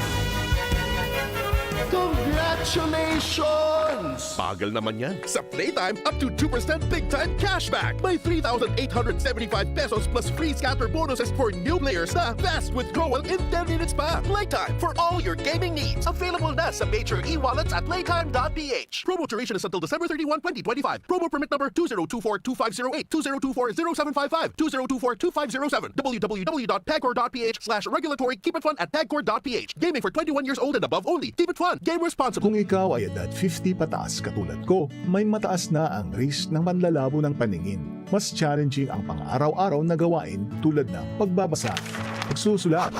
Congratulations! Bagal naman yan. Sa Playtime, up to two percent big time cashback. May three thousand eight hundred seventy-five pesos plus free scatter bonuses for new players na fast withdrawal in ten minutes pa. Playtime for all your gaming needs. Available na sa major e-wallets at playtime dot p h. Promo duration is until December thirty-one, twenty twenty-five. Promo permit number two zero two four two five zero eight, two zero two four zero seven five five, two zero two four two five zero seven, w w w dot pagcor dot p h slash regulatory, keep it fun at pagcor dot p h. Gaming for twenty-one years old and above only. Keep it fun. Game responsibly. Kung ikaw ay edad fifty pataas katulad ko, may mataas na ang risk ng manlalabo ng paningin. Mas challenging ang pang-araw-araw na gawain tulad ng pagbabasa, pagsusulat,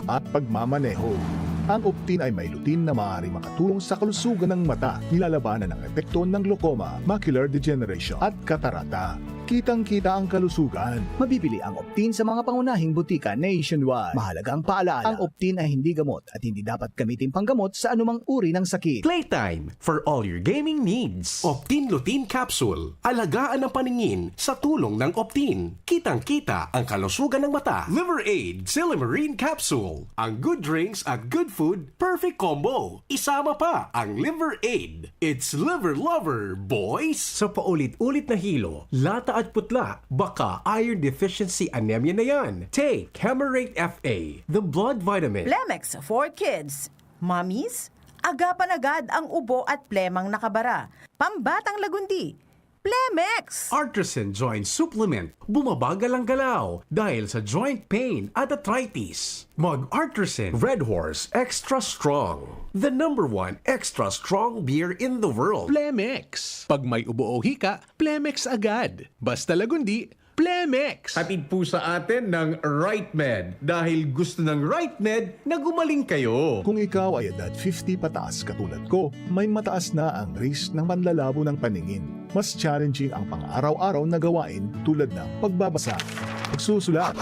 at pagmamaneho. Ang Optin ay may lutein na maaaring makatulong sa kalusugan ng mata, nilalabanan ang epekto ng glaucoma, macular degeneration, at katarata. Kitang-kita ang kalusugan. Mabibili ang Optin sa mga pangunahing butika nationwide. Mahalagang paalala, ang Optin ay hindi gamot at hindi dapat gamitin panggamot sa anumang uri ng sakit. Playtime for all your gaming needs. Optin Lutein Capsule. Alagaan ang paningin sa tulong ng Optin. Kitang-kita ang kalusugan ng mata. Liver Aid Silymarin Capsule. Ang good drinks at good food, perfect combo. Isama pa ang Liver Aid. It's Liver Lover, boys! Sa paulit-ulit na hilo, lata at putla, baka iron deficiency anemia na yan. Take Hemarate F A, the blood vitamin. Plemex for kids. Mommies, agapan agad ang ubo at plemang nakabara. Pambatang lagundi, Plemex! Artisan Joint Supplement, bumabagal ang galaw dahil sa joint pain at arthritis. Mag Artisan Red Horse Extra Strong, the number one extra strong beer in the world. Plemex. Pag may ubo o hika, Plemex agad. Basta lagundi, Plemex! Hatid po sa atin ng RightMed. Dahil gusto ng RightMed na gumaling kayo. Kung ikaw ay edad fifty pataas katulad ko, may mataas na ang risk ng manlalabo ng paningin. Mas challenging ang pang-araw-araw na gawain tulad ng pagbabasa, pagsusulat,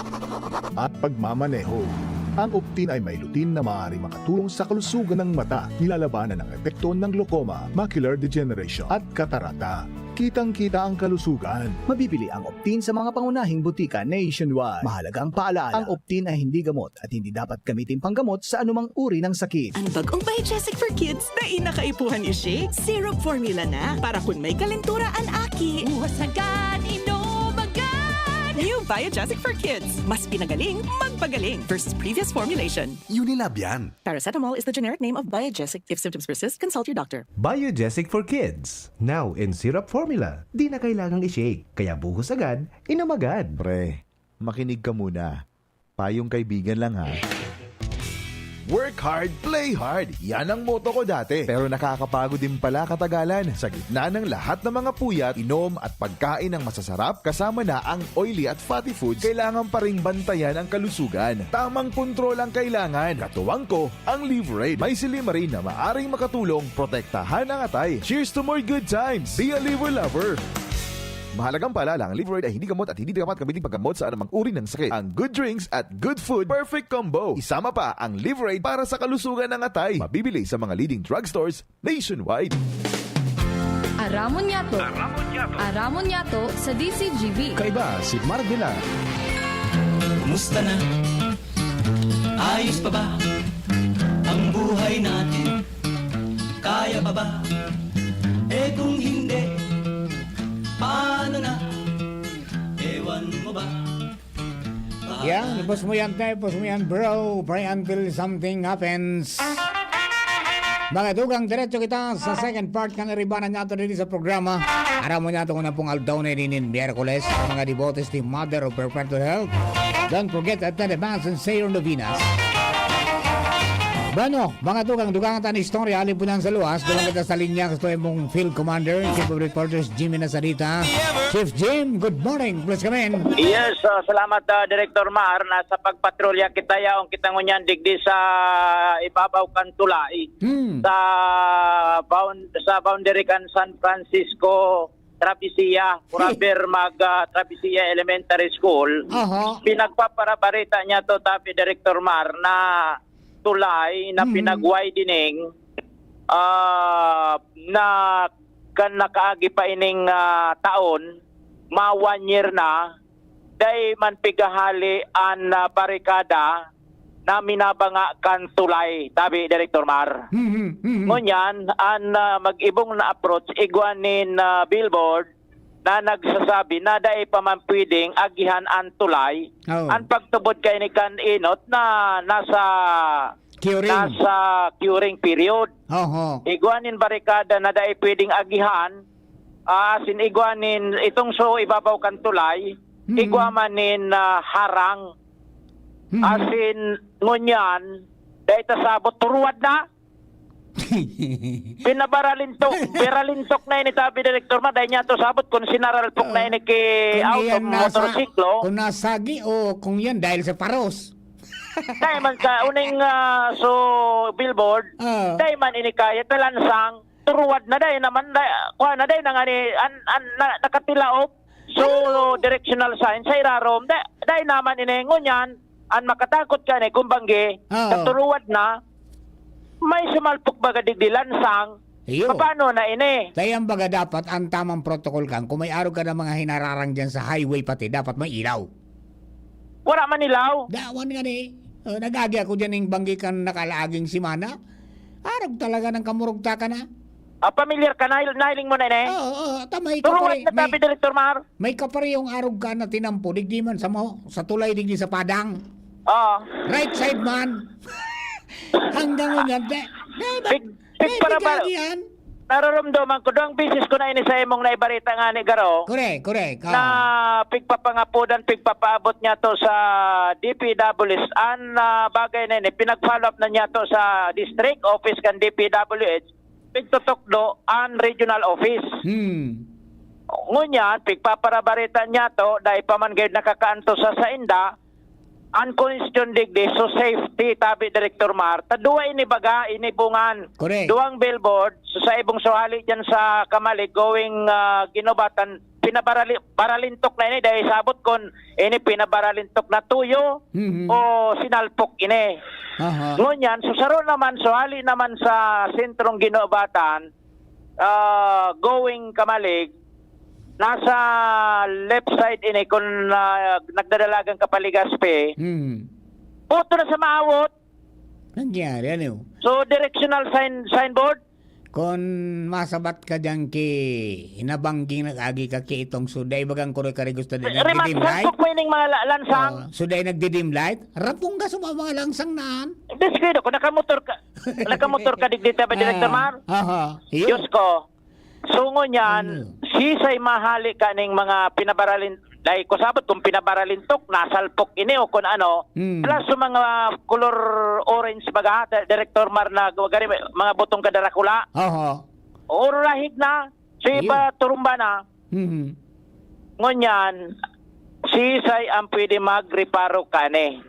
at pagmamaneho. Ang Optin ay may lutein na maaaring makatulong sa kalusugan ng mata, nilalabanan ang epekto ng glaucoma, macular degeneration, at katarata. Kitang-kita ang kalusugan. Mabibili ang Optin sa mga pangunahing butika nationwide. Mahalagang paalala, ang Optin ay hindi gamot at hindi dapat gamitin panggamot sa anumang uri ng sakit. Ang bagong Biogesic for Kids na inakaipuhan i-shake, syrup formula na. Para kun may kalentura an aki. Buhos agad, inom agad! New Biogesic for Kids. Mas pinagaling, magpagaling versus previous formulation. Unilab yan. Paracetamol is the generic name of Biogesic. If symptoms persist, consult your doctor. Biogesic for Kids. Now in syrup formula. Di na kailangang i-shake. Kaya buhos agad, inom agad. Pre, makinig ka muna. Payong kaibigan lang, ha. Work hard, play hard. Yan ang motto ko dati. Pero nakakapagod din pala katagalan. Sa gitna ng lahat ng mga puyat, inom at pagkain ng masasarap, kasama na ang oily at fatty foods, kailangan pa ring bantayan ang kalusugan. Tamang kontrol ang kailangan. Katuwang ko, ang Liverade. May silymarin na maaring makatulong protektahan ang atay. Cheers to more good times! Be a Liver Lover! Mahalagang paalala, ang Liverade ay hindi gamot at hindi dapat gamitin paggamot sa anumang uri ng sakit. Ang good drinks at good food, perfect combo. Isama pa ang Liverade para sa kalusugan ng atay. Mabibili sa mga leading drugstores nationwide. Aramon Yato. Aramon Yato. Aramon Yato sa D C G B. Kaiba si Mark Villar. Kumusta na? Ayos pa ba ang buhay natin? Kaya pa ba? Eh kung hindi, paano na? Ewan mo ba? Yan, ipos mo yan, te. Ipos mo yan, bro. Pray until something happens. Mga tugang, diretso kita sa second part kan iribanan niyato diri sa programa. Aram mo niyato kung napong aldaw na ini nin Miyerkules, sa mga devotees ni Mother of Perpetual Help. Don't forget to attend the Mass and say your novenas. Bueno, mga tugang, dugang tan istorya, hali po niyan sa luwas, dugang kita sa linya, gusto mong Field Commander, Chief of Reporters, Jimmy Nasarita. Chief Jim, good morning, please come in. Yes, ah, salamat, ah, Director Mar. Nasa pagpatrolya kita yaon, kita ngunyan digdi sa ibabaw kan tulay. Hmm. Sa bound-, sa boundary kan San Francisco, Travesía, Foraber mag, ah, Travesía Elementary School. Aha. Pinagpaparabarita niyato, tabi, Director Mar, na tulay na Hmm. pinag-widening, ah, na kan nakaagi pa ining, ah, taon, ma one year na, dai man pigahali an, ah, barikada na minabanga kan tulay, tabi, Director Mar. Mhm, mhm. Ngunyan, an, ah, mag-ibong na approach, igwa nin, ah, billboard na nagsasabi na dai pa man pwedeng agihan an tulay. Oh. An pagtubod kaini kan enot na nasa Curing. nasa curing period. Oho. Igwa nin barikada na dai pwedeng agihan, ah, asin igwa nin itong so ibabaw kan tulay, Mm. igwa man nin, ah, harang. Mm. Asin ngunyan, dai ta sabot, turuwad na. Pinabaralintok, baralintok na ini, tabi, Director Mar, dai niyato sabot kung sinaralpok na Oh. ini ki Kung auto, iyan nasa, motorsiklo. kung nasagi o kung yan dahil sa paros. Dai man ka uning, ah, so billboard, Ah. dai man ini kaya talansang, turuwad na, dai naman, dai, kuha na, dai na nga ni, an, an, na, nakatilaop. So, Ano? directional sign sa irarom, dai, dai naman ini. Ngunyan, an makatakot ka ni, kung banggi, Ah. katuruwad na, may sumalpok baga digdi lansang, Iyo. Paano na ini? Kaya baga dapat ang tamang protocol kan, kung may arog ka na mga hinararang dyan sa highway pati, dapat may ilaw. Wala man ilaw. Dawan nga ni, oh, nag-agi ako dyan yung banggi kan nakalaaging simana. Arog talaga ng kamurugtakan, ha? Ah, pamilyar ka, nahil-, nahiling mo na ini? Oo, oo, ta may Turuan kapare-, na tabi, may, Director Mar. may kaparehong arog ka na tinampo, digdi man sa mo, sa tulay, digdi sa padang. Oo. Right side man. Hanggang ngunyan, te. Di ba? Pig-, May pigpara ba, pigagi yan. Naroromdoman ko, duwang beses ko na ini sa imong naibarita nga ni Garo, Correct, correct. Oo. na pigpapangapodan, pigpapaabot niya to sa D P W H. An, ah, bagay na ini, pinag-follow up na niya to sa district office kan D P W H, pigtutukdo an regional office. Hmm. Ngunyan, pigpaparabarita niya to, dai pa man gayud nakakaantos sa sainda, an question digdi, so safety, tabi, Director Mar, ta duwa ini baga, ini bungan. Correct. Duwang billboard, so sa ibong suhali dyan sa Kamalig, going, ah, Guinobatan, pinabarali-, baralintok na ini, dahil sabot kon ini pinabaralintok na tuyo Mhm. o sinalpok ini. Aha. Ngunyan, so saro naman, suhali naman sa sentrong Guinobatan, ah, going Kamalig, nasa left side ini, kung, ah, nagdadalagan ka pa Legazpi, Hmm. puto na sa maawot. Nangyari, ano? So, directional sign, signboard? Kung masabat ka dyan ki hinabangging nag-agi ka ki itong suday, bagang kuro ka rin gusto din Re-, remark, nagdi-dim light? Saan po ining mga la-, lansang? Oh, suday nagdi-dim light? Rapong ka sa mga, mga lansang naan? Descuido ko, nakamotor ka. Nakamotor ka, digdi ta ba, Director Ah, Mar? aha. Iyo. Diyos ko. So, ngunyan, Ano? sisay mahali kaning mga pinabaralin-, dai ko sabot kung pinabaralintok, nasalpok ini o kung ano, Hmm. plus sa mga color orange baga, Di-, Director Mar, na gari, mga butong ka darakula. Oho. O, rahig na, si Ayun. Iba turumba na. Mhm. Ngunyan, sisay ang pwede magreparo kani?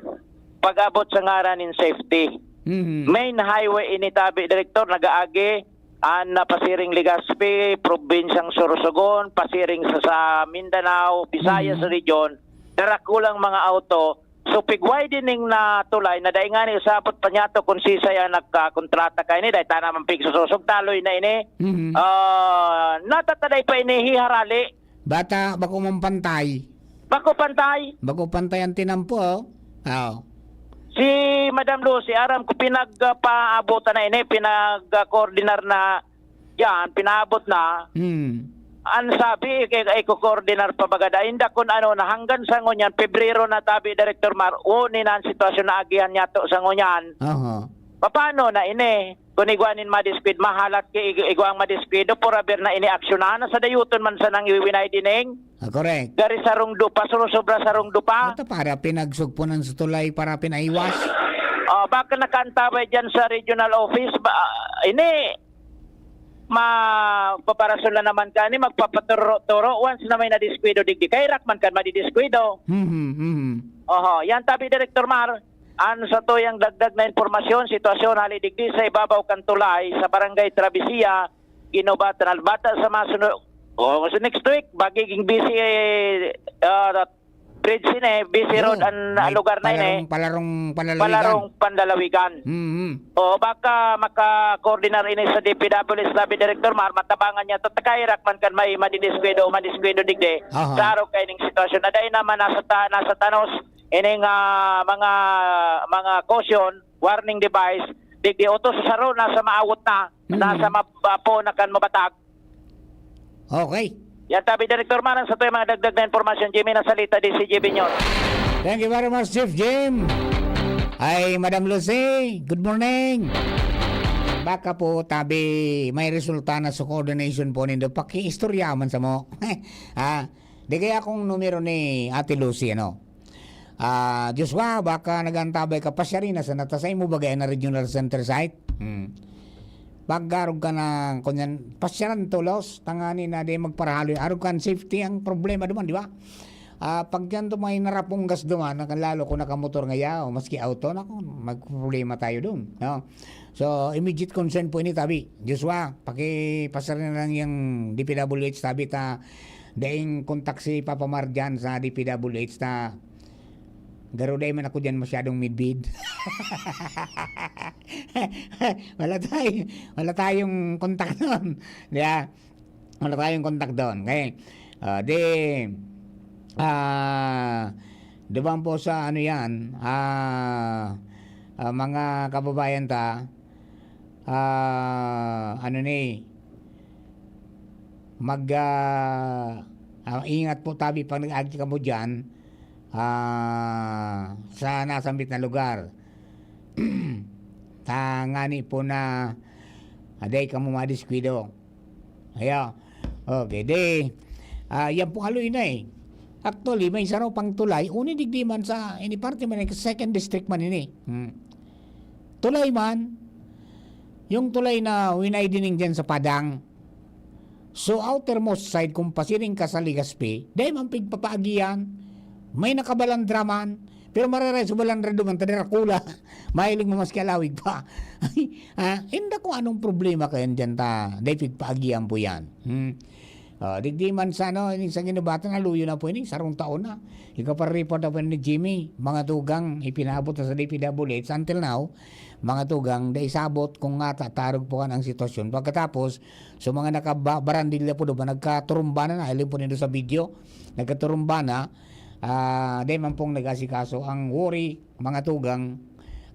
Pag-abot sa ngaran nin safety. Mhm. Main highway ini tabi, Direktor, nag-aagi an, ah, pasiring Legazpi, probinsyang Sorsogon, pasiring sa, sa Mindanao, Visayas Mhm. region, darakulang mga auto. So, pig-widening na tulay na dai ngani usabot pa niyato kung sisay ang nagkakontrata kaini, dai ta naman pigsusosog, taloy na ini. Mhm. Ah, natataday pa ini hiharali. Bata, bako man pantay. Bako pantay. Bako pantay ang tinampo, oh. Oo. Si Madam Lucy, aram ko pinagpaabotan na ini, pinag-coordinar na yan, pinaabot na. Hmm. Ang sabi, ik-, ik-, iko-coordinar pa baga. Dahil inda kun ano na hanggang sa ngunyan, Pebrero na tabi, Director Mar, uni na ang sitwasyon na agihan niya to sa ngunyan. Aha. Paano na ini? Kung igwa nin madiskwid, mahalat ki ig-, igwang madiskwid, o purabir na ini aksyonan, na sa dayuton man sanang iwiwinay dining. Ah, correct. Gari sarong dupa, surusobra sarong dupa. Ito para pinagsugpunan sa tulay, para pinaiwas. Oh, baka nakaantabay dyan sa regional office, ba, ini, magpaparason na naman ka, ni magpapaturo-turo, once na may nadiskwido, digdi, kairak man kan madidiskwid. Mhm, mhm. Oho, yan tabi, Director Mar. An satuyang dagdag na impormasyon, sitwasyon hali digdi sa ibabaw kan tulay sa Barangay Travesía, Guinobatan, Albata sa masunod, o, sa next week, magiging busy, ah, bridge ini, busy road an, ah, lugar na ini. Palarong, palarong panlalawigan. Palarong panlalawigan. Mm-hmm. O, baka maka-coordinar ini sa D P W S, sabi Director Mar, matabangan niya, tatakairak man kan may madidiskwento o madiskwento digdi. Aha. Klaro kaining sitwasyon na dahil naman nasa ta-, nasa tanos ining, ah, mga, mga caution, warning device, digdi oto sa saro, nasa maawot na, mm, nasa mab-, apo na kan mabatag. Okay. Yan tabi, Director Mar, an satuyang mga dagdag na impormasyon, Jimmy Nasalita, D C G B News. Thank you very much, Chief Jim. Ay, Madam Lucy, good morning. Baka po, tabi, may resulta na sa coordination po nindo. Pakiistorya man sa mo. Ah, di kaya akong numero ni Ate Lucy, ano? Ah, Joshua, baka nag-aantabay ka, pasyari na sana ta saimo bagay na regional center site. Hmm. Pag arog ka na, kunyan, pasyaran tolos, tangani na di magparahaloy. Arog kan safety ang problema duman, di ba? Ah, pag yan dumay narapunggas duman, naka-, lalo kung nakamotor ngaya o maski auto, naku, magproblema tayo dun, no? So, immediate concern po ini, tabi. Joshua, pakipasyaran na lang yang D P W H, tabi, ta daing kontak si Papa Mar dyan sa D P W H ta garo dai man ako dyan masyadong midbid. Wala tayo, wala tayong kontak doon. Yeah. Wala tayong kontak doon. Okay. Ah, di, ah, duman po sa ano yan, ah, ah, mga kababayan ta, ah, ano ni, mag, ah, ah, ingat po tabi pag nag-agi kamo diyan, ah, sa nasambit na lugar. Tangani po na, ah, dai kamo madiskuido. Ayo. Okay, di, ah, yan po haloy na eh. Actually, may saro pang tulay, uni digdi man sa, ini parte man, second district man ini. Hmm. Tulay man, yung tulay na winay dining dyan sa Padang. So, outermost side, kung pasiring ka sa Legazpi, dai man pigpapaagian, may nakabalandra man, pero marereso balandra duman, ta Dracula, mahiling mo maski alawig pa. Ah, inda kung anong problema kayan dyan ta, dai pigpaagian po yan. Hmm. Ah, digdi man sa ano, ining sa Guinobatan, haluyo na po ini, sarong taon na. Ikapareport na po ni Jimmy, mga tugang, ipinaabot na sa D P W H until now, mga tugang, dai sabot kung nga tatarog po kan ang sitwasyon. Pagkatapos, so mga nakabarandilya po doon, nagkaturumba na, nailing po nindo sa video, nagkaturumba na, ah, dai man pong nag-asikaso. Ang worry, mga tugang,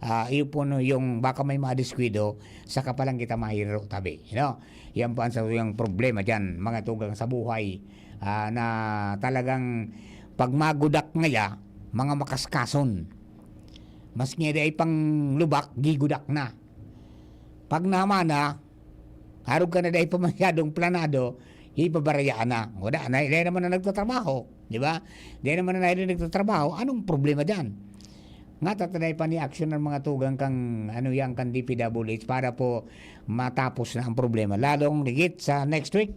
ah, iyo po no, yung baka may madiskuido, saka pa lang kita mahiro tabi. You know? Yan po ang satuyang problema dyan, mga tugang sa buhay, ah, na talagang pag magudak ngaya, mga makaskason. Mas ngede ay pang lubak, gigudak na. Pag naman na, arog ka na dahil pa masyadong planado, ipabarayaan na. Wala na, dahil naman na nagtatrabaho, di ba? Dahil naman na dahil nagtatrabaho, anong problema dyan? Nga tataday pa ni action ng mga tugang kang, ano yan, kang D P W H para po matapos na ang problema. Lalong ligit sa next week,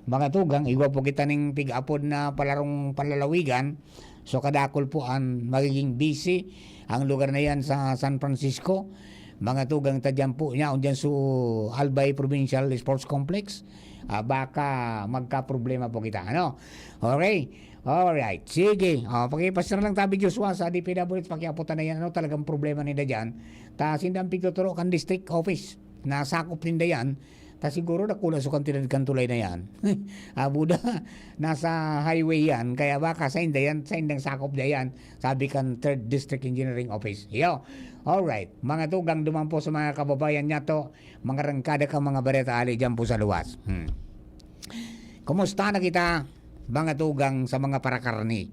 mga tugang, igwa po kita ning pig-apod na palarong palalawigan. So, kadakol po ang magiging busy ang lugar na yan sa San Francisco. Mga tugang ta dyan po, yaon dyan sa Albay Provincial Sports Complex. Ah, baka magkaproblema po kita, ano? Okay. Alright. Sige. Oh, pakipasar lang tabi, Joshua, sa D P W H, pakiaputan na yan. Ano talagang problema nila dyan? Ta, sindang pigtuturo kan district office. Nasakop ninda yan. Ta siguro dakula sa kantidad kan tulay na yan. Abuda, nasa highway yan. Kaya baka sa inda yan, sa indang sakop na yan. Sabi kan Third District Engineering Office. Yo. Alright. Mga tugang duman po sa mga kababayan niya to. Mga rangkada kang mga bareta ali dyan po sa luwas. Hmm. Kumusta na kita, mga tugang sa mga parakarni?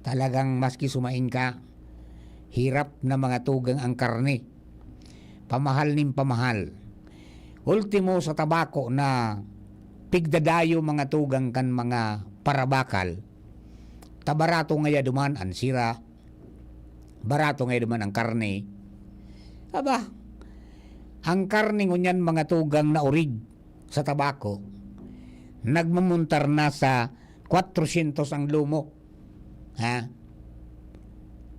Talagang maski sumaing ka, hirap na mga tugang ang karni. pamahal nin pamahal. Ultimo sa tabako na pigdadayo mga tugang kan mga parabakal, ta barato ngaya duman an sira, barato ngaya duman ang karne. Aba, ang karne ngunyan mga tugang na orig sa tabako, nagmumuntar na sa kwatrosyentos ang lomo. Ha?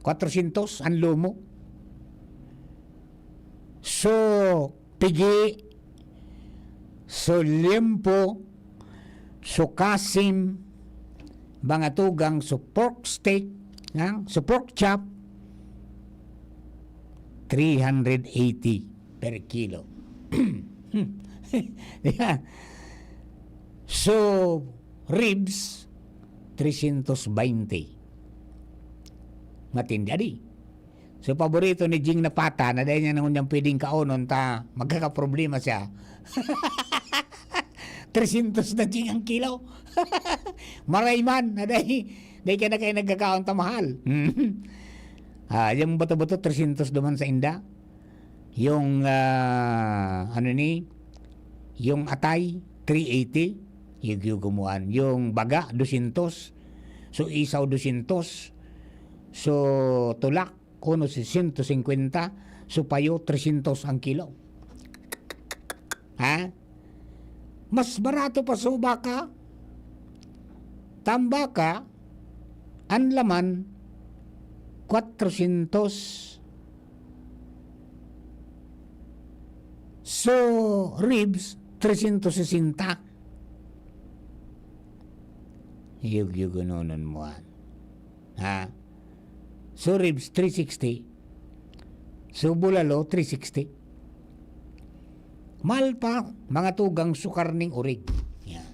Kwatrosyentos ang lomo. So, pigi, so, liempo, so, kasim, mga tugang, so, pork steak, ha? So, pork chop, three hundred eighty per kilo. Yeah. So, ribs, tresyentos baynte. Matindi, adi. So, paborito ni Jing na pata na dai niya na ngunyan pwedeng kaonon ta magkakaproblema siya. Tresyentos na, Jing, ang kilo. Maray man na dai, dai ka na kayo nagkakaon ta mahal. Ah, yung bato-bato, tresyentos duman sa inda. Yung, ah, ano ni, yung atay, three eighty, yugyugumuan. Yung baga, dosyentos. So, isaw, dosyentos. So, tulak, kuno, sesenta, singkwenta. So, payo, tresyentos ang kilo. Ha? Mas barato pa sa baka. Tambaka, ang laman, kwatrosyentos. So, ribs, tresyentos sesenta. Yugyugunonon mo, an. Ha? So, ribs, three sixty. So, bulalo, three sixty. Mahal pa, mga tugang, so karneng orig. Yan.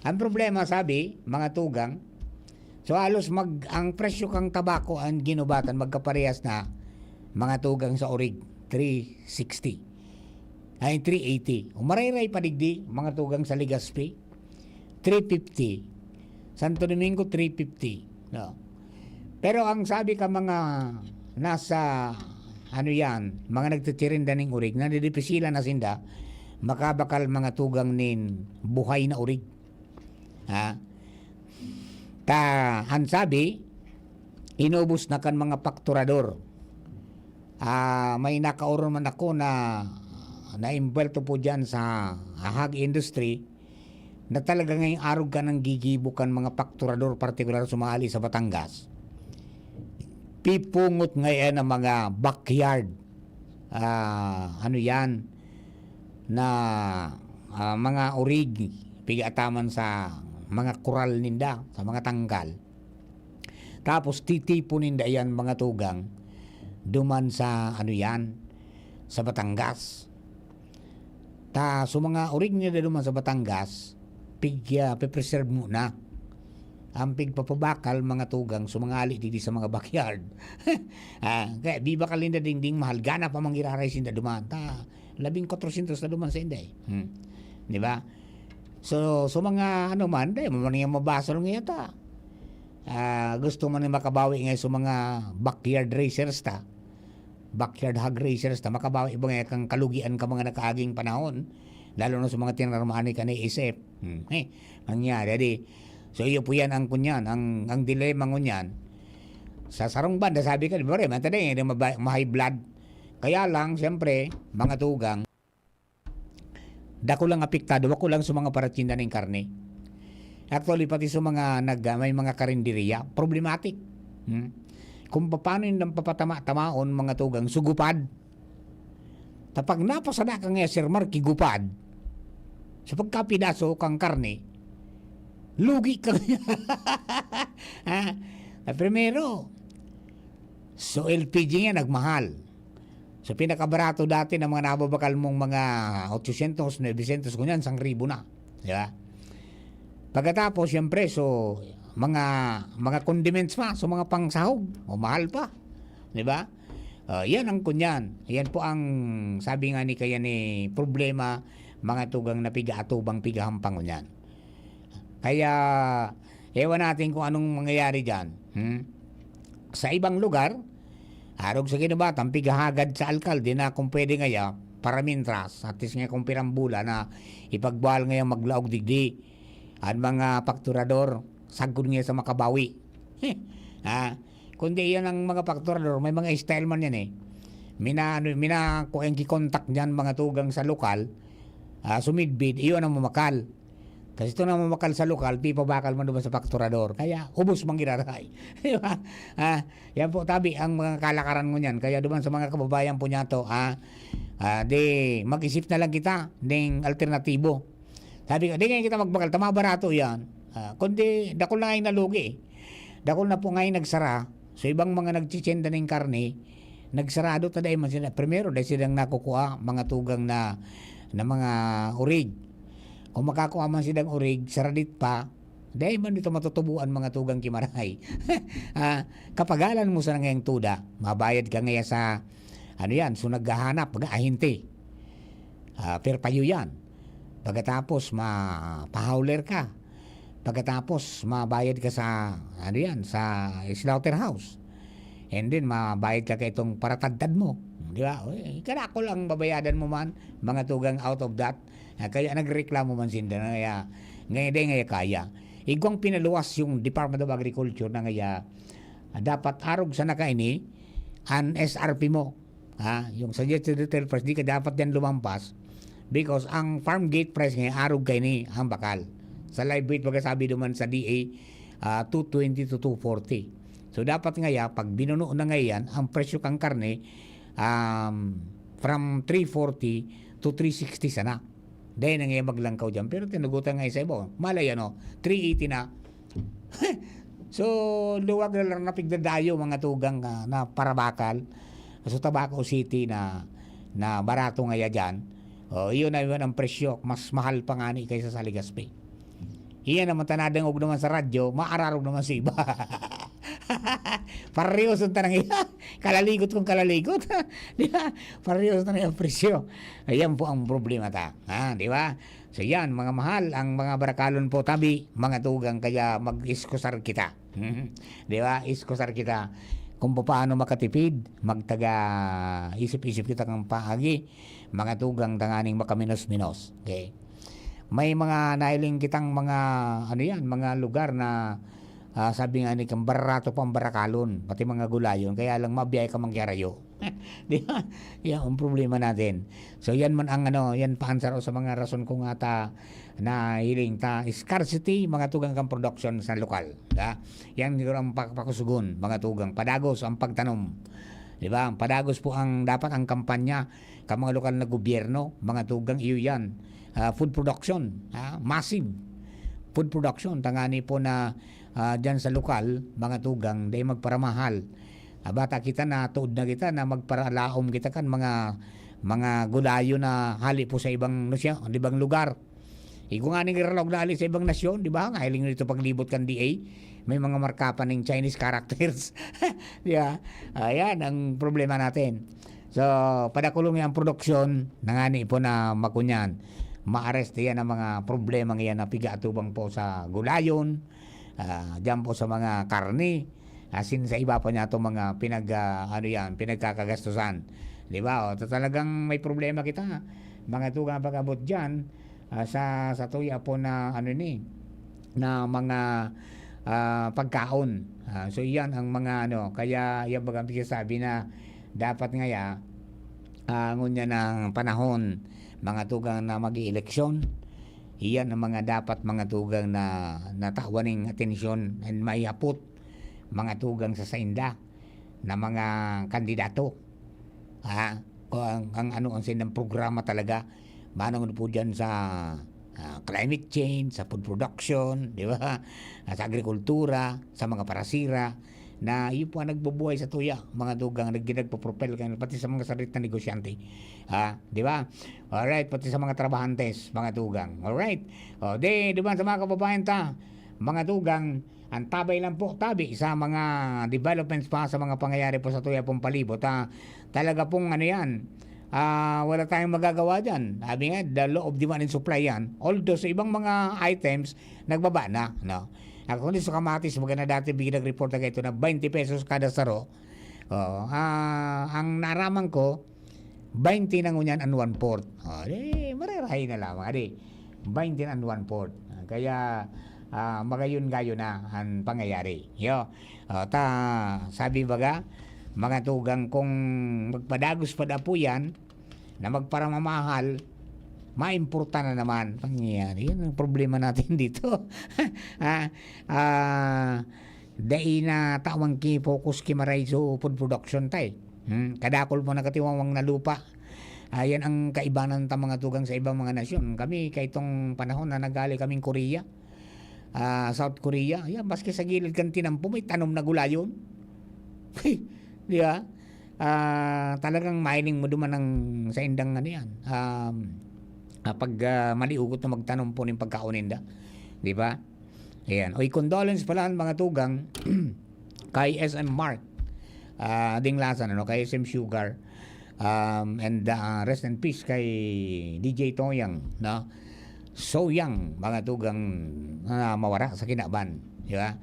Ang problema, sabi, mga tugang, so halos mag, ang presyo kang tabako, ang ginubatan, magkaparehas na, mga tugang, sa orig, three sixty. Ay, three eighty. O marayray pa digdi, mga tugang, sa Legazpi, three fifty. Santo Domingo, three fifty. No? Pero ang sabi ka mga nasa, ano yan, mga nagtitirinda ning urig, nadidipisilan na sinda, makabakal mga tugang nin buhay na urig. Ha? Ta, ang sabi, inubos na kan mga pakturador. Ah, may nakaoron man ako na na-involve po dyan sa hog industry, na talaga ngayong arog ka nang gigibo kan mga pakturador, partikular sumali sa Batangas. Pipungot ngayon ang mga backyard, ah, ano yan, na, ah, mga orig, pigataman sa mga kural ninda, sa mga tanggal. Tapos titipon ninda yan, mga tugang, duman sa, ano yan, sa Batangas. Ta, so mga orig ninda duman sa Batangas, pig, ah, pe-preserve muna. Ang pigpapabakal, mga tugang, so mga ali digdi sa mga backyard. Ah, kaya bibakal ninda dingding mahal, gana pa mangiraray sinda duman. Ta, labing kwatrosyentos na duman sa inday. Hmm. Di ba? So, so mga ano man, dai mo man niya mabasol nga yata. Ah, gusto man ni makabawi nga sa mga backyard racers ta. Backyard hog racers ta. Makabawi ba nga kang kalugian ka mga nakaaging panahon? Lalo na sa mga tinarmahan ni kanay isip. Hmm. Eh, nangyari, di. So, iyo po yan ang kunyan, ang, ang dilema ngunyan. Sa sarong banda, sabi ka, di ba, re, mata na yun, maba-, ma-high blood. Kaya lang, siyempre, mga tugang, dako lang apektado, ako lang sa mga paratinda ng karne. Actually, pati sa mga nag-, may mga karinderiya, problematic. Hmm? Kung paano yung nang papatama-tamaon, mga tugang, sugupad. Tapag napasada ka nga, Sir Marky, gupad, sa pagkapidaso kang karne, lugi ka. Ha? Ah, primero, so L P G nga, nagmahal. So, pinakabarato dati ng mga nababakal mong mga otsosyentos, nobesyentos, ngunyan, sangribo na. Di ba? Pagkatapos, siyempre, so, mga, mga condiments pa, so, mga pangsahog, o mahal pa. Di ba? Ah, yan ang kunyan. Yan po ang sabi nga ni kaya ni problema, mga tugang na piga-atubang, pigahampang ngunyan. Kaya, ewan natin kung anong mangyayari dyan. Hmm? Sa ibang lugar, Arog sa ginubatan, pigahagad sa alkalde na kung pwede ngaya, para mintras, at least nga kung pirang bulan na ipagbawal ngaya maglaog digdi. An mga fakturador, sagkod ngaya sa makabawi. Ha? Kundi iyan ang mga fakturador, may mga style man yan eh. Mina, ano, mina, kung ang kikontak niyan, mga tugang sa lokal, ah, sumidbid, iyon ang mamakal. Kasi ito na mamakal sa lokal, pipabakal man naman sa fakturador. Kaya, ubos mang giraray. Di ba? Ah, yan po, tabi, ang mga kalakaran mo niyan. Kaya duman sa mga kababayan po niya to, ah, ah, di, mag-isip na lang kita ng alternatibo. Sabi ko, di ngayon kita magbakal, tama barato yan. Ah, kundi, dakul na nga yung nalugi eh. Dakul na po nga yung nagsara. So, ibang mga nagtsitsinda ng karne, nagsarado ta dahil man sila. Primero, dahil silang nakukuha, mga tugang na, na mga urig. Kung makakuha man silang urig, saradit pa, dahil man dito matutubuan mga tugang kimaray. Ah, kapagalan mo sa nangayang tuda, mabayad ka ngaya sa, ano yan, so naghahanap, mag-ahinti. Ah, fair payo yan. Pagkatapos, ma-, pa-hauler ka. Pagkatapos, mabayad ka sa, ano yan, sa slaughterhouse. And then, mabayad ka kaitong paratadtad mo. Di ba? Uy, karakol ang babayadan mo man, mga tugang out of that. Ah, kaya nagreklamo man sinda na kaya, ngayon din ngaya kaya. Igwang pinaluwas yung Department of Agriculture na ngaya, ah, dapat arog sana kaini, an S R P mo. Ha? Yung suggested retail price, di ka dapat yan lumampas. Because ang farm gate price ngayon, arog kaini ang bakal. Sa live weight, baga sabi naman sa D A, ah, two twenty to two forty. So, dapat ngaya, pag binuno na ngayon, ang presyo kang karne, um, from three forty to three sixty sana. Dahil na ngayon maglangkaw dyan. Pero tinugutan nga sa iba, oh. Malay ano, three eighty na. So, luwag na lang na pigdadayo, mga tugang, ah, na parabakal. So, Tabaco City na, na barato ngaya dyan. Oh, iyon na yun ang presyo. Mas mahal pa nga ni kaysa sa Legazpi. Iyan naman, tanadangog naman sa radyo, maararog naman sa iba. Pareho sa tanang iyan. Kalaligot kung kalaligot. Di ba? Pareho sa tanang presyo. Ayan po ang problema ta. Ha, di ba? So yan, mga mahal, ang mga barakalon po tabi, mga tugang, kaya mag-iskusar kita. Di ba? Iskusar kita kung paano makatipid, magtaga isip-isip kita ng paagi, mga tugang, tanganing makaminos-minos. Okay? May mga nahiling kitang mga, ano yan, mga lugar na, ah, sabi nga ni, kang barato pa ang barakalon, pati mga gulayon, kaya lang mabiyahe ka mangyarayo. Di ba? Yan ang problema natin. So, yan man ang ano, yan pa ang saro sa mga rason kung ata nahiling ta scarcity, mga tugang kang production sa lokal. Ha? Yan siguro ang pak-, pakusugon, mga tugang. Padagos ang pagtanom. Di ba? Padagos po ang dapat ang kampanya ka mga lokal na gobyerno, mga tugang, iyo yan. Ah, food production, ha? Massive food production. Tangani po na, ah, dyan sa lokal, mga tugang, dahil magparamahal. Aba, ta kita na, tuod na kita na magparalaom kita kan mga, mga gulayo na hali po sa ibang, no siya, ibang lugar. Igwa nga ning iralaog na hali sa ibang nasyon, di ba? Nga hiling nito paglibot kan D A, may mga marka pa ning Chinese characters. Di ba? Ayan ang problema natin. So, padakulong yan ang produksyon, nangani po na makunyan. Maarest yan ang mga problema ngayon na pigatubang po sa gulayon, ah, dyan po sa mga karne, asin sa iba pa niya itong mga pinag, ah, ano yan, pinagkakagastusan. Di ba? O, ta-, talagang may problema kita. Mga tugang pag-abot dyan, ah, sa, sa tuya po na, ano ni, na mga, ah, pagkaon. Ah, so, iyan ang mga, ano, kaya yan baga ang pinagsasabi na dapat ngaya, ah, ngunyan ang panahon, mga tugang na mag-ieleksyon, iyan ang mga dapat, mga tugang na natawan ning atensyon and maihapot, mga tugang sa sainda na mga kandidato. Ha? Kung ang, ang ano ang saindang programa talaga, manong po dyan sa, ah, climate change, sa food production, di ba? Ah, sa agrikultura, sa mga parasira, na yun po ang nagbubuhay sa tuya, mga tugang, nag-, nagpo-propel kayo, pati sa mga sarit na negosyante. Ha? Di ba? Alright, pati sa mga trabahantes, mga tugang. Alright. O, di, di ba, sa mga kababayan ta, mga tugang, ang tabay lang po, tabi sa mga developments pa, sa mga pangyayari po sa tuya pong palibot, ha? Talaga pong ano yan, ah, wala tayong magagawa dyan. Sabi nga, the law of demand and supply yan. Although sa ibang mga items, nagbaba na, no? Actually, sa kamatis, maganda dati, bigyan nag-report na ito na twenty pesos kada saro. Oo, ah, ang naaraman ko, baynte na ngunyan an one-fourth. O, di, marerahay na lamang, adi, baynte na an one-fourth. Ah, kaya, ah, magayon-gayon na an pangyayari. Yo, ah, ta, sabi baga, mga tugang, kung magpadagos pa daw po yan, na magparamamahal, maimporta na naman. Pangyayari, yan ang problema natin dito. Ah, ah, dai na tawan ki focus ki maray so food production tay. Hmm, kadakul po na katiwangwang na lupa. Ayan ang kaibanan ta mga tugang sa ibang mga nasyon. Kami, kaitong panahon na naghale kaming Korea, ah, South Korea, yan, maski sa gilid kan tinampo, may tanom na gulayon. Di ba? Ah, talagang mahiling mo duman ang saindang ano yan. Um, ah, pag, ah, maliugot na magtanom po ng pagkaon ninda. Di ba? Ayan. Oy, condolence pala ang mga tugang kay S M Mark. Ah, ding lasan, ano, kay S M Sugar. Um, and, ah, rest in peace kay D J Toyang, no? So young, mga tugang, na mawara sa kinaban, di ba?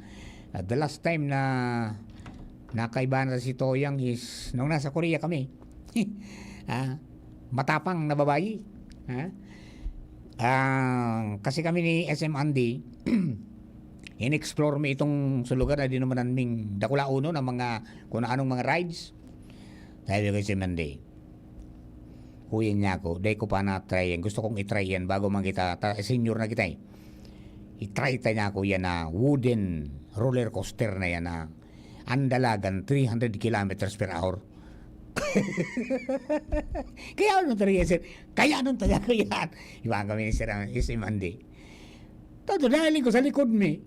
At the last time na nakaiba na si Toyang is nung nasa Korea kami. Ah, matapang na babayi. Ha? Ah, kasi kami ni S M Andy, in-explore mi itong sa lugar na di naman naming dakula uno ng mga kung anong mga rides. Sabi ko si Mandy, "Kuya niya ako, dai ko pa na-try yan. Gusto kong i-try yan bago man kita, ta, senior na kita eh. I-try ta niya ako yan na wooden roller coaster na yan na ang dalagan three hundred kilometers per hour." Kaya ano talaga yan, sir? Kaya anong talaga yan? Iwan kami ni Sir, si Mandy. Tato, dahil ko sa likod mi.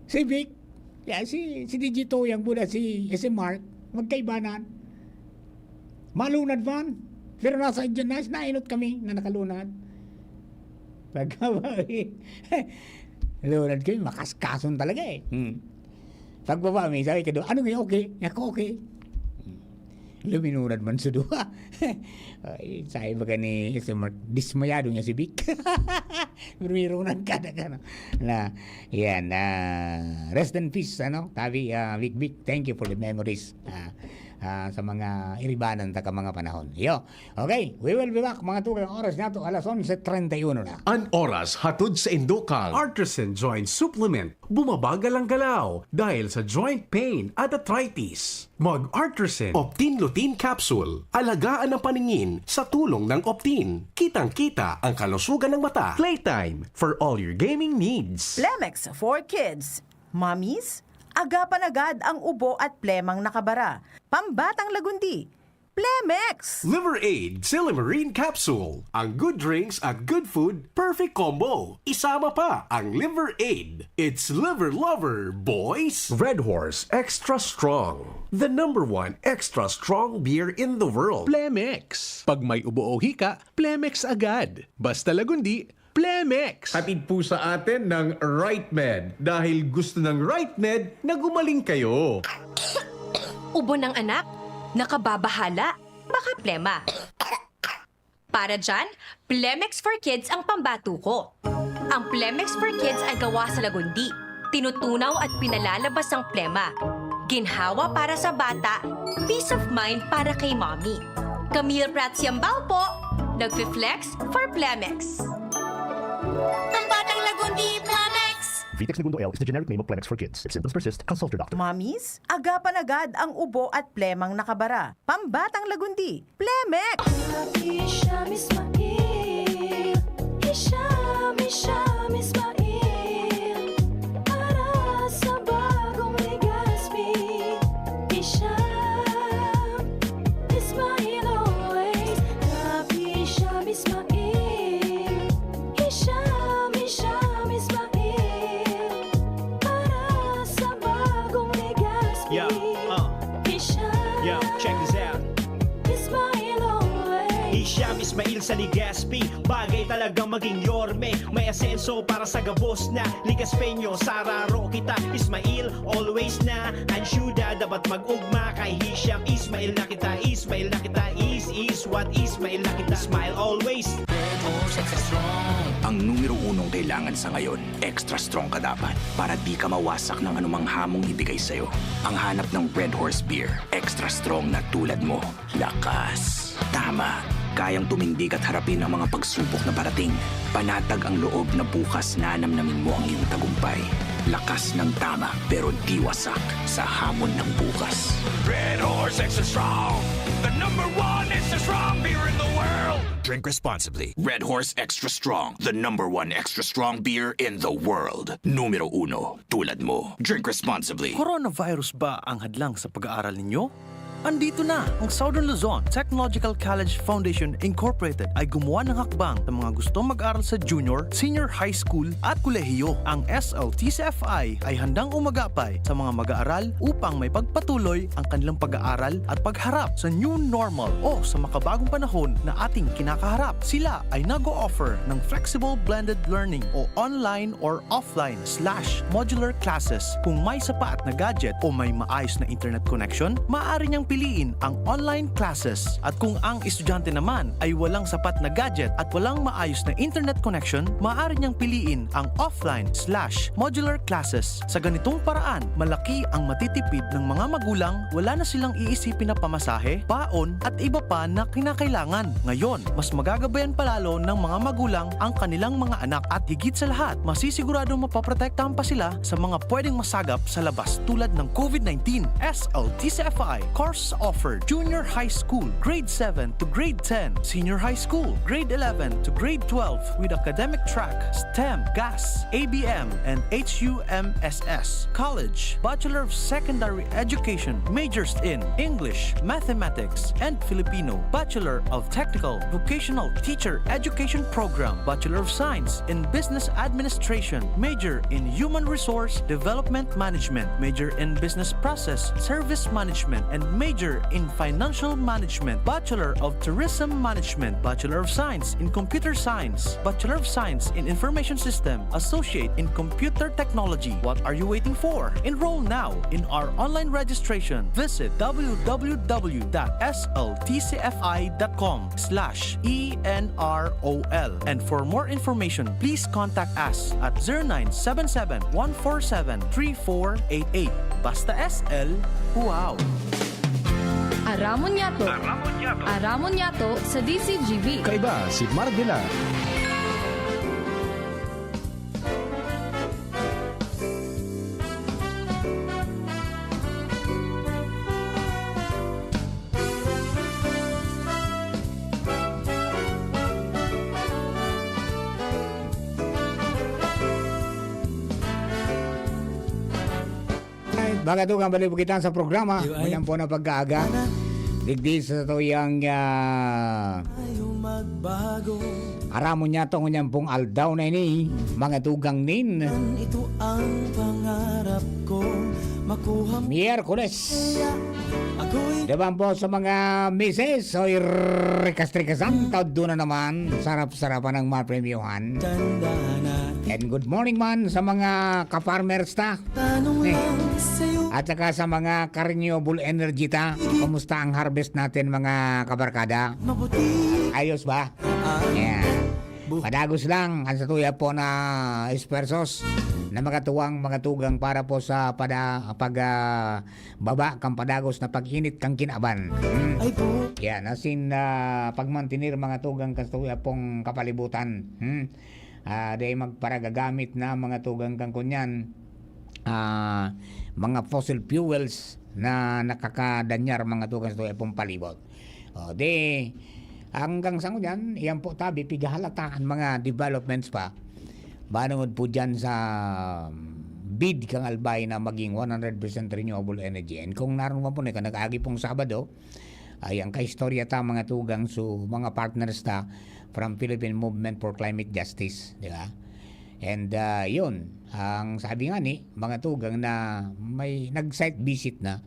Si Vic, ya, si, si D J Toyang muna, si S M Mark, magkaibanan. Malunad man. Pero nasa dyan, nas-, nainot kami na nakalunad. Pagkabawi, lunad kami, makaskason talaga eh. Hmm. Pagbaba mi, sabi ka doon, "Ano nga, okay?" Ako, "Okay." Hmm. Luminunad man sa duha. Ay, sabi ba ka ni S M Mark, dismayado niya si Vic. Pero mayroon nagkada ka, no? Na, yan, ah, rest in peace, ano? Tabi, ah, Vic Vic, thank you for the memories. Ah, ah, sa mga iribanan ta ka mga panahon. Yo, okay, we will be back, mga tugang, oras na to, alas onse treinta y uno na. An oras hatod sa Indokang Artisan Joint Supplement. Bumabagal ang galaw dahil sa joint pain at arthritis. Mag Artisan Optin Lutein Capsule. Alagaan ang paningin sa tulong ng Optin. Kitang-kita ang kalusugan ng mata. Playtime for all your gaming needs. Plemex for Kids. Mommies, agapan agad ang ubo at plemang nakabara. Pambatang lagundi. Plemex! Liver Aid Silymarin Capsule. Ang good drinks at good food, perfect combo. Isama pa ang Liver Aid. It's Liver Lover, boys! Red Horse Extra Strong. The number one extra strong beer in the world. Plemex. Pag may ubo o hika, Plemex agad. Basta lagundi, Plemex. Hatid po sa atin ng RightMed dahil gusto ng RightMed na gumaling kayo. Ubo ng anak? Nakababahala? Baka plema. Para dyan, Plemex for Kids ang pambato ko. Ang Plemex for Kids ay gawa sa lagundi. Tinutunaw at pinalalabas ang plema. Ginhawa para sa bata, peace of mind para kay mommy. Camille Prats Yambao po, nagfi-flex for Plemex. Ang batang lagundi, Plemex! Vitex Negundo L is the generic name of Plemex for Kids. If symptoms persist, consult your doctor. Mommies, agapan agad ang ubo at plemang nakabara. Pambatang lagundi, Plemex! Hisham Ismail, Hisham, Hisham Ismail, para sa bagong Legazpi. Hisham Ismail always, Hisham Ismail, Hisham, Hisham Ismail, para sa bagong Legazpi. Yeah, uh. Hisham. Yeah, check this out. Ismail always. Hisham Ismail sa Legazpi, bagay talagang maging yorme. May asenso para sa gabos na Legazpeño. Sararo kita, Ismail always na. Ang syudad dapat mag-ugma kay Hisham Ismail na kita. Ismail na kita, is, is what Ismail na kita. Smile always. Red Horse Ang numero unong kailangan sa ngayon, extra strong ka dapat para di ka mawasak ng anumang hamong ibigay sa'yo. Ang hanap ng Red Horse Beer, extra strong na tulad mo. Lakas. Tama. Kayang tumindig at harapin ang mga pagsubok na parating. Panatag ang loob na bukas nanamnamin mo ang iyong tagumpay. Lakas ng tama, pero di wasak sa hamon ng bukas. Red Horse Extra Strong, the number one extra strong beer in the world. Drink responsibly. Red Horse Extra Strong, the number one extra strong beer in the world. Numero uno, tulad mo. Drink responsibly. Coronavirus ba ang hadlang sa pag-aaral ninyo? Andito na! Ang Southern Luzon Technological College Foundation Incorporated ay gumawa ng hakbang sa mga gustong mag-aral sa junior, senior high school at kolehiyo. Ang S L T C F I ay handang umagapay sa mga mag-aaral upang may pagpatuloy ang kanilang pag-aaral at pagharap sa new normal o sa makabagong panahon na ating kinakaharap. Sila ay nag-o-offer ng flexible blended learning o online or offline slash modular classes. Kung may sapat na gadget o may maayos na internet connection, maaari niyang piliin ang online classes. At kung ang estudyante naman ay walang sapat na gadget at walang maayos na internet connection, maaari niyang piliin ang offline slash modular classes. Sa ganitong paraan, malaki ang matitipid ng mga magulang, wala na silang iisipin na pamasahe, baon, at iba pa na kinakailangan. Ngayon, mas magagabayan pa lalo ng mga magulang ang kanilang mga anak at higit sa lahat, masisiguradong mapoprotektahan pa sila sa mga pwedeng masagap sa labas tulad ng COVID nineteen. S L T C F I, course offered, junior high school, grade seven to grade ten, senior high school, grade eleven to grade twelve, with academic track, STEM, GAS, A B M, and H U M S S. College, Bachelor of Secondary Education, majors in English, Mathematics, and Filipino, Bachelor of Technical Vocational Teacher Education Program, Bachelor of Science in Business Administration, major in Human Resource Development Management, major in Business Process Service Management, and major in Financial Management, Bachelor of Tourism Management, Bachelor of Science in Computer Science, Bachelor of Science in Information System, Associate in Computer Technology. What are you waiting for? Enroll now in our online registration. Visit w w w dot s l t c f i dot com slash e n r o l. And for more information, please contact us at zero nine seven seven, one four seven, three four eight eight. Basta S L, wow! Aramon Yato. Aramon Yato. Aramon Yato sa D Z G B. Kaiba si Mark Villar. Alright, mga tugang, balik po kita sa programa. Iyo ay. Ngunyan po na pagkaaga. Digdi sa tuyang, ah, Aramon Yato ngunyan pong aldaw na ini, mga tugang nin. Ito ang pangarap ko, makuha mo Miyerkules. Ako'y Diba po sa mga misis, oy, rikas-rikasan, tawdo na naman, sarap-sarapan ng mga premyohan. Tanda na. And good morning man sa mga ka-farmers ta. Tanong Eh. lang sa'yo. At saka sa mga ka-renewable energy ta, kumusta ang harvest natin, mga kabarkada? Mabuti. Ayos ba? Ah. Yeah. Bu- Padagos lang ang satuya po na esfuerzos na makatuwang mga tugang para po sa pada-, pag, ah, baba kan padagos na pag-init kan kinaban. Hmm. Ay po. Yan, asin, ah, pagmantener mga tugang kan satuya pong kapalibutan. Hmm. Ah, dai magparagagamit na mga tugang kan kunyan, ah, mga fossil fuels na nakakadanyar mga tugang sa tuyang palibot. O, di, hanggang sa ngunyan, yan po tabi, pigahalata an mga developments pa. Banungod po dyan sa bid kang Albay na maging one hundred percent renewable energy. And kung naroon po na, nag-agi pong Sabado, ay ang kaistorya ta, mga tugang, so mga partners ta from Philippine Movement for Climate Justice, di ba? And, ah, yun, ang sabi nga ni, mga tugang, na may nag-site visit na,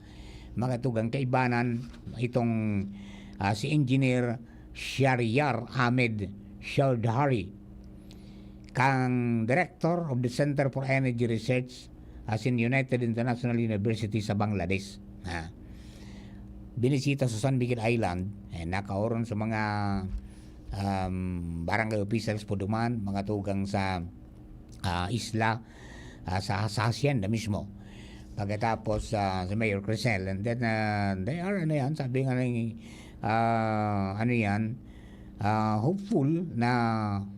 mga tugang, kaibanan itong, ah, si Engineer Sharyar Ahmed Shardhari, kang Director of the Center for Energy Research, asin United International University sa Bangladesh. Ah, binisita sa San Miguel Island, eh, nakaoron sa mga um, barangay officials po duman, mga tugang sa, ah, isla, ah, sa, sa hacienda mismo. Pagkatapos, ah, si Mayor Crisel, and then, ah, they are, ano yan, sabi nga ng, ah, ano yan, ah, hopeful na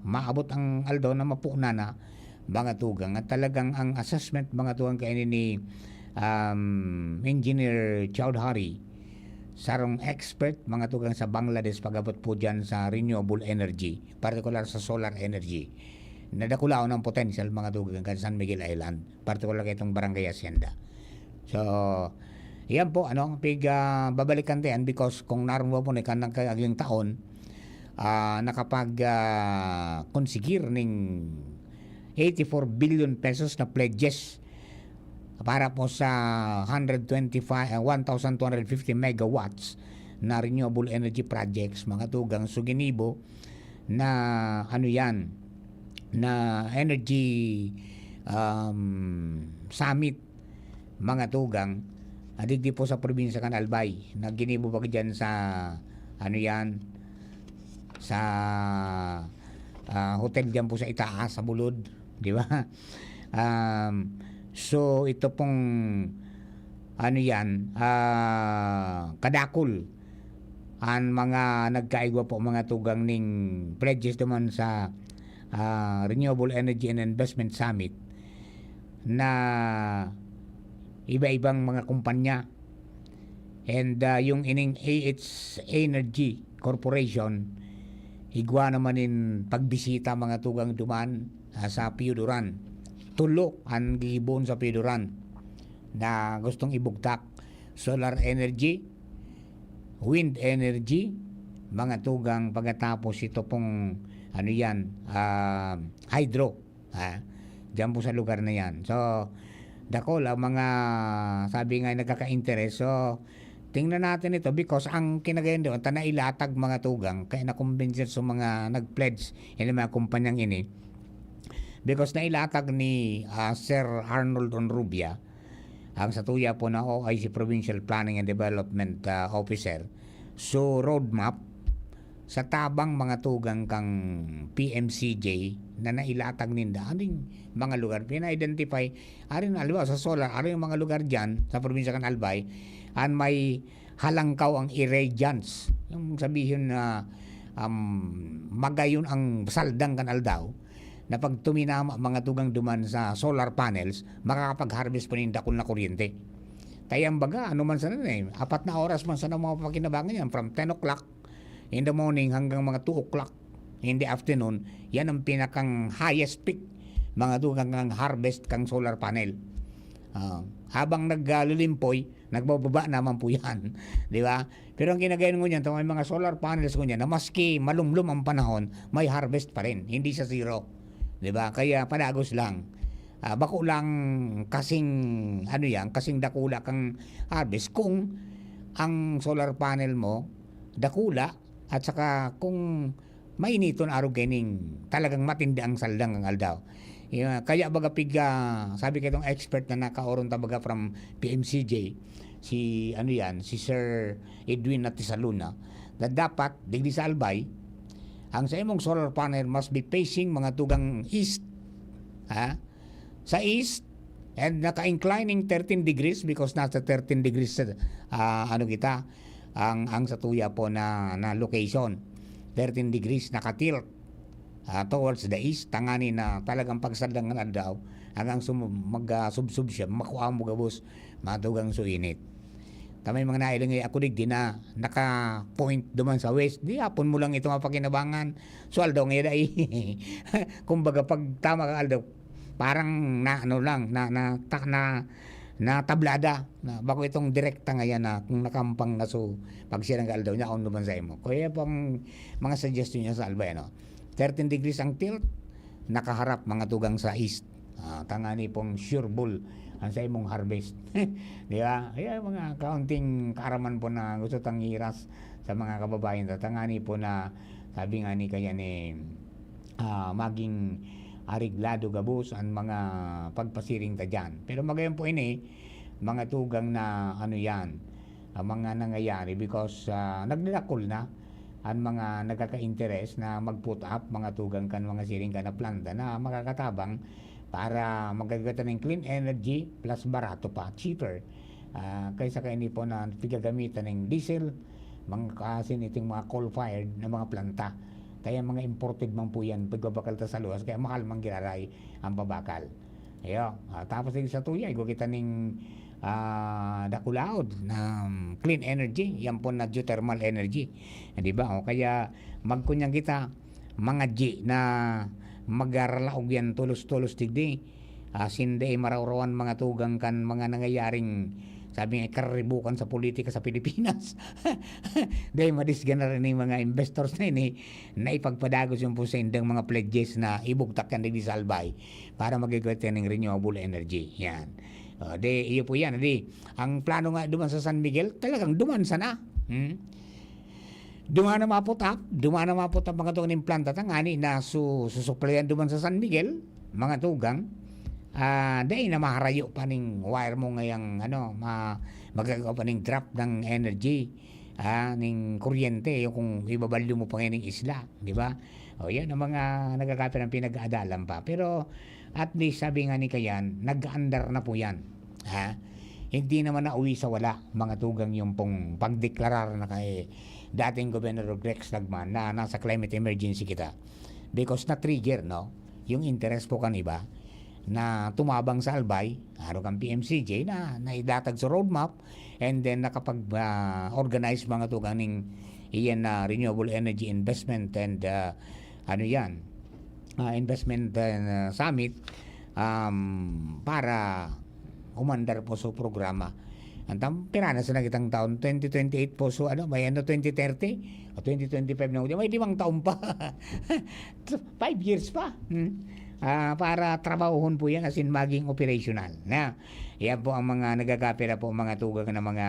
maabot ang aldaw na mapunan na, mga tugang. At talagang ang assessment, mga tugang, kaini ni, um, Engineer Chowdhury, sarong expert, mga tugang, sa Bangladesh pag-abot po dyan sa renewable energy, partikular sa solar energy. Nadakulaon ang potential, mga tugang, kan San Miguel Island, partikular kaitong Barangay Hacienda. So, yan po, ano, pig, ah, babalikan ta yan because kung narumwa po na ikan ng kaging taon, ah, nakapag, ah, konsigir ning eighty-four billion pesos na pledges para po sa hundred twenty-five, ah, one thousand two hundred fifty megawatts na renewable energy projects, mga tugang. So, ginibo na, ano yan, na energy, um, summit, mga tugang, ah, digdi po sa probinsya kan Albay, na ginibo pa diyan sa, ano yan, sa, ah, hotel diyan po sa itaas, sa Bulod, di ba? Um, so, ito pong, ano yan, ah, kadakul an mga nagkaigwa po, mga tugang, ning pledges duman sa, ah, Renewable Energy and Investment Summit na iba-ibang mga kumpanya. And, ah, yung ining A H Energy Corporation, igwa naman nin pagbisita, mga tugang, duman, ah, sa Pio Duran. Tulo an gigibohon sa Pio Duran na gustong ibugtak. Solar energy, wind energy, mga tugang, pagkatapos ito pong, ano yan, ah, hydro, ah, diyan po sa lugar na yan. So, dakul ang mga, sabi nga, nagkaka-interes. So, tingnan natin ito because ang kinagayon doon, ta nailatag, mga tugang, kaya nakumbinsin sa mga nag-pledge, yung mga kumpanyang ini, because nailatag ni, ah, Sir Arnold Onrubia, ang satuya po na O I C Provincial Planning and Development, ah, Officer. So, roadmap sa tabang, mga tugang, kang P M C J na nailatag ninda. Ano yung mga lugar? Pina-identify, arin, halimbawa, sa solar, ano yung mga lugar dyan sa probinsya kan Albay, an may halangkaw ang irradiance. Yung sabihin na, um, magayon ang saldang kan aldaw, na pag tuminama, mga tugang, duman sa solar panels, makakapag-harvest po nin dakul na kuryente. Kaya ang baga, ano man sana na eh, apat na oras man sana mapapakinabangan yan, from ten o'clock in the morning hanggang mga two o'clock in the afternoon, yan ang pinakang highest peak, mga tugang, ang harvest kang solar panel. Ah, habang nag, ah, lilimpoy, nagbababa naman po yan, di ba? Pero ang kinagayon ngunyan, may mga solar panels ngunyan na maski malumlom ang panahon, may harvest pa rin, hindi sa zero, di ba? Kaya padagos lang. Ah, bako lang kasing, ano yan, kasing dakula kang harvest kung ang solar panel mo dakula at saka kung mainiton arog kaining talagang matindi ang saldang kan aldaw. Yeah, kaya baga pig, ah, sabi kitong expert na nakaoron ta baga from P M C J, si, ano yan, si Sir Edwin Natisaluna, na dapat, digdi sa Albay, ang sa imong solar panel must be facing, mga tugang, east. Ha? Sa east, and naka-inclining thirteen degrees because nasa thirteen degrees sa, ah, ano kita, ang, ang satuya po na, na location. Thirteen degrees, naka-tilt, ah, towards the east, tangani na talagang pagsadang ng aldaw, hanggang sum-, mag, ah, subsub siya, makuha mo gabos, matugang so init. Ta may mga nailingay ako digdi na naka-point duman sa west. Di hapon mo lang ito mapakinabangan. So, aldaw ngayon ay, kumbaga, pag tama ka aldaw, parang na, ano lang, na, na, ta-, na, na tablada. Na, bako itong direkta ngayon na kung nakampang na, so, pag sirang aldaw niya, on naman sa imo. Kaya pang mga suggestion niya sa Albay, ano? Thirteen degrees ang tilt, nakaharap, mga tugang, sa east. Ah, tangani pong sure ball ang sa imong harvest. Di ba? Kaya mga kaunting kaaraman po na gusto tang iras sa mga kababayan ta. Tangani po na sabi nga ni kaya ni, ah, maging areglado gabos ang mga pagpasiring ta dyan. Pero magayon po ini, mga tugang, na ano yan, ang mga nangyayari because, ah, nagdadakul na. an mga nagkaka-interes na mag-put up, mga tugang, kan mga siring kan na planta na makakatabang para magkakaigwa ta nin clean energy plus barato pa, cheaper, ah, kaysa kaini po na pigagamitan nin diesel, mga asin iting mga coal-fired na mga planta. Kaya mga imported man po yan, pagbabakal ta sa luwas, kaya mahal man giraray ang pabakal. Ayo, ah, tapos yung sa tuya, igwa kita ning, ah, dakulaod na, um, clean energy, yan po na geothermal energy. Di ba? O kaya, magkunyang kita, mga G na magaralaog yan tolos-tolos digdi. Ah, sinda ay marawrawan mga tugang kan mga nangyayaring, sabi nga, karibukan sa politika sa Pilipinas. Dahil madisgana rin yung mga investors na ini na ipagpadagos yung po sa indang mga pledges na ibugtak yan digdi sa Albay para magigwat yan ng renewable energy. Yan. O, di, iyo po yan. Di, ang plano nga duman sa San Miguel, talagang duman sana. Hmm? Duman na maputap, duman na maputap mga tugang ning planta tangani na su-, susuplayan duman sa San Miguel, mga tugang. Ah, dai na maharayo pa ning wire mo ngayang, ano, ma-, magagawa pa ning drop ng energy, ah, ning kuryente, yung kung ibabaldo mo pa ngayon ng isla, di ba? O, yan ang mga nagkakapit ng pinag-aadalan pa. Pero at least, sabi nga ni Kayan, nag-aandar na po yan. Ha? Hindi naman nauwi sa wala, mga tugang, yung pong pagdeklarar na kay dating Gobernador Rex Lagman na nasa climate emergency kita. Because na-trigger, no? Yung interest po kan iba na tumabang sa Albay, araw kan P M C J na naidatag sa roadmap, and then nakapag, ah, organize mga tugang ning iyan na renewable energy investment and, ah, ano yan, ah, investment, ah, summit, um, para umandar po sa programa. Ang tam-, pira na sa nagitang taon, twenty twenty-eight po, so ano, may ano, twenty thirty o twenty twenty-five na, may limang taon pa. Five years pa. Hmm. Ah, para trabahohon po yan, as in maging operational. Na, yan po ang mga nagagapira po, mga tugang na mga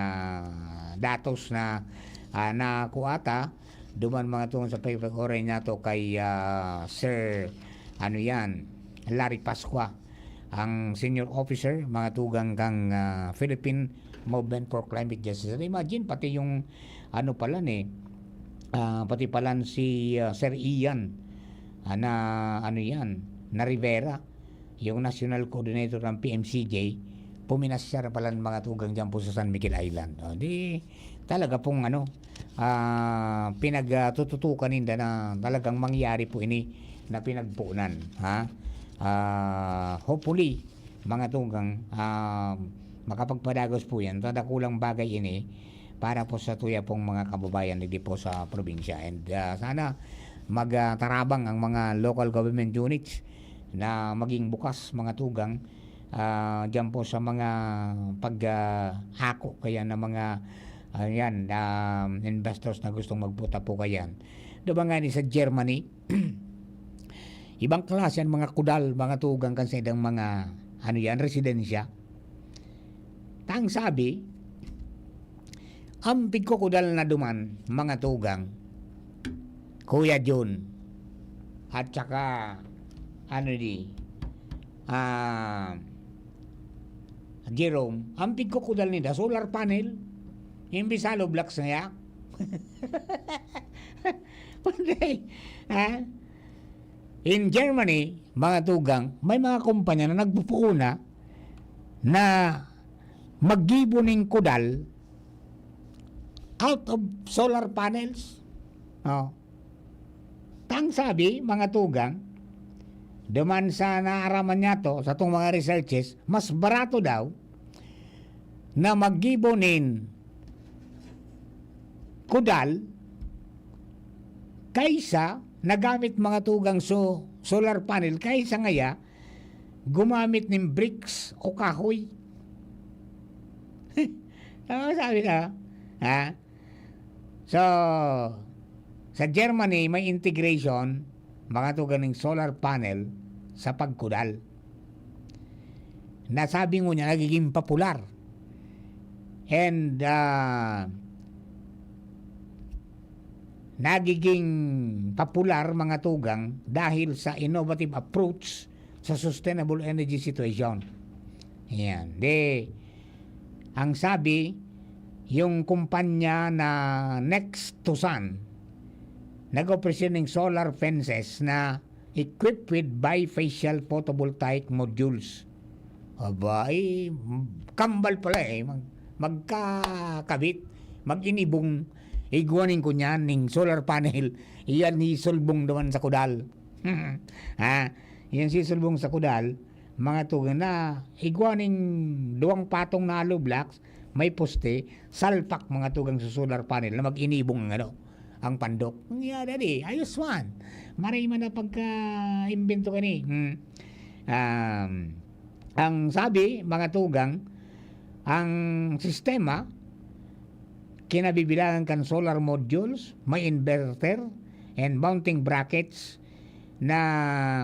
datos na, ah, nakuha ta. Duman mga tugang sa pag-oray na to kay, ah, Sir, ano yan, Larry Pascua, ang senior officer, mga tugang kang, ah, Philippine Movement for Climate Justice. Imagine, pati yung, ano pala ni, ah, pati pala si, ah, Sir Ian, ah, na, ano yan, na Rivera, yung national coordinator ng P M C J, puminasyar pala ng mga tugang dyan po sa San Miguel Island. O, di, talaga pong ano, ah, pinagtututukan ninda na talagang mangyari po ini na pinagpunan, ha? Ah, hopefully, mga tugang, ah, makapagpadagos po yan. Dakulang bagay ini para po sa tuya pong mga kababayan digdi po sa probinsya. And, ah, sana mag, ah, tarabang ang mga local government units na maging bukas, mga tugang, ah, diyan po sa mga pag, ah, hako kaya ng mga, ah, yan, ah, investors na gustong magputa po kayan. Di ba nga ni sa Germany, ibang klase ang mga kudal, mga tugang kan sa idang mga, ano yan, residensya. Tang sabi, ang pigkukudal na duman, mga tugang, Kuya Jun, at saka, ano di, ah, Jerome, ang pigkukudal nila, solar panel, imbis hollow blocks na yak. Patay, ha? In Germany, mga tugang, may mga kumpanya na nagpupuuna na maggibo ning kudal out of solar panels. Oh. Tang sabi, mga tugang, duman sa naaraman niya to, sa tong mga researches, mas barato daw na maggibo nin kudal kaysa nagamit mga tugang so-, solar panel, kaysa ngaya gumamit nin bricks o kahoy. Oo, sabi na, ha? So, sa Germany, may integration, mga tugang ning solar panel sa pagkudal. Nasabi ngunyan, nagiging popular. And, ah, nagiging popular, mga tugang, dahil sa innovative approach sa sustainable energy situation. Yan. Di, ang sabi, yung kumpanya na Next to Sun, nag-operasyon ning solar fences na equipped with bifacial photovoltaic modules. Aba, eh, kambal pala, eh, mag-, magkakabit, mag-inibong, igwa nin kunyan ning solar panel, iyan hisulbong duman sa kudal. Ha? Iyan sisulbong sa kudal, mga tugang na igwa ning duwang patong na hollow blocks, may poste, salpak, mga tugang, sa solar panel na mag-inibong ang ano, ang pandok. Ang iya, dali, ayos man. Maray man na pagka-imbento ka ni. Hmm. Um, ang sabi, mga tugang, ang sistema, kinabibilangan kan solar modules, may inverter, and mounting brackets na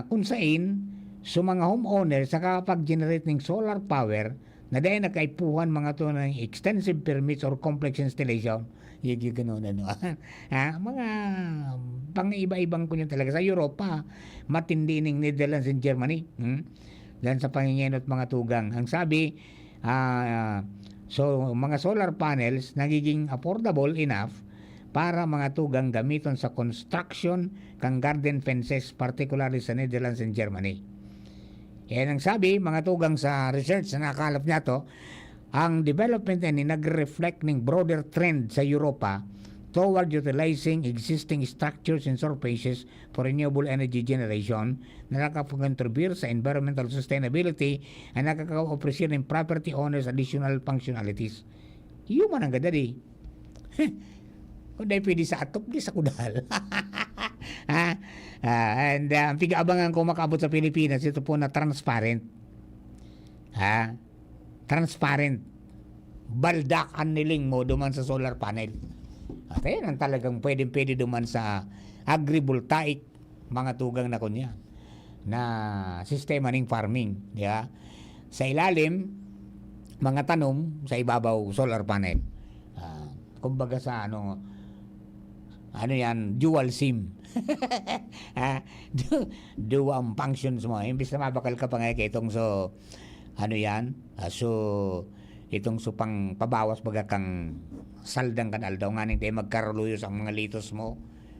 kung sain, so mga homeowners nakakapag-generate ning solar power na dai na kaipuhan mga to ng extensive permits or complex installation. Yung, yung ganun, ano. Ha? Mga pang-iba-ibang kunyan talaga. Sa Europa, matindi ning Netherlands and Germany. Hmm? Diyan sa pangingenot mga tugang. Ang sabi, ah, so, mga solar panels nagiging affordable enough para mga tugang gamiton sa construction kan garden fences, particularly sa Netherlands and Germany. Yan ang sabi, mga tugang, sa research na nakalap niya to, ang development na ini nagre-reflect ning broader trend sa Europa toward utilizing existing structures and surfaces for renewable energy generation na nakakakontribute sa environmental sustainability at nakaka-offer ning property owners additional functionalities. Iyo man ang gadadi. Kung dai pwede sa atop, di sa kudal. Ha? Ah, and, ah, ang pig-aabangan ko makaabot sa Pilipinas, ito po na transparent. Ha? Transparent. Baldak an niling mo duman sa solar panel. At ayan ang talagang pwedeng-pwede duman sa agrivoltaic, mga tugang na kunyan, na sistema ning farming, di ba? Sa ilalim, mga tanom, sa ibabaw, solar panel. Ah, kumbaga sa ano, ano yan, dual sim. Ah, du-, duwa ang functions mo. Imbis na mabakal ka pa nga kay itong so, ano yan, ah, so, itong so pang pabawas baga kang saldang kan aldaw, nganing dai magkaruluyos ang mga litos mo.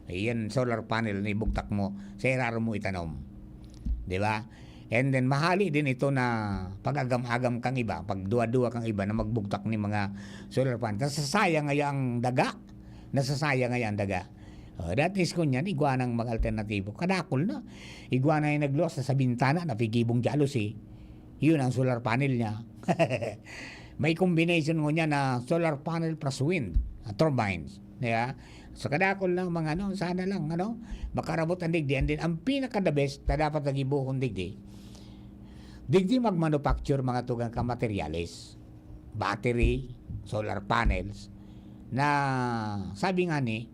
Ayan, solar panel na ibugtak mo, sa irarom mo itanom. Di ba? And then, mahali din ito na pag-agam-agam kang iba, pagduwa-duwa kang iba na magbugtak ni mga solar panel. Nasasayang ngaya ang daga. Nasasayang ngaya ang daga. Oh, that is kunyan, igwa nang mag-alternatibo. Kadakol na. Igwa na yung nagluwas na sa bintana, napigibong jealousy. Yun ang solar panel niya. May combination ngunyan na solar panel plus wind, ah, turbines. Di ba? So, kadakol lang mga ano, sana lang, ano, makarabot ang digdi. And then, ang pinaka-the best na dapat nagibuhon digdi, digdi mag-manufacture mga tugang ka materyales. Battery, solar panels, na sabi nga ni,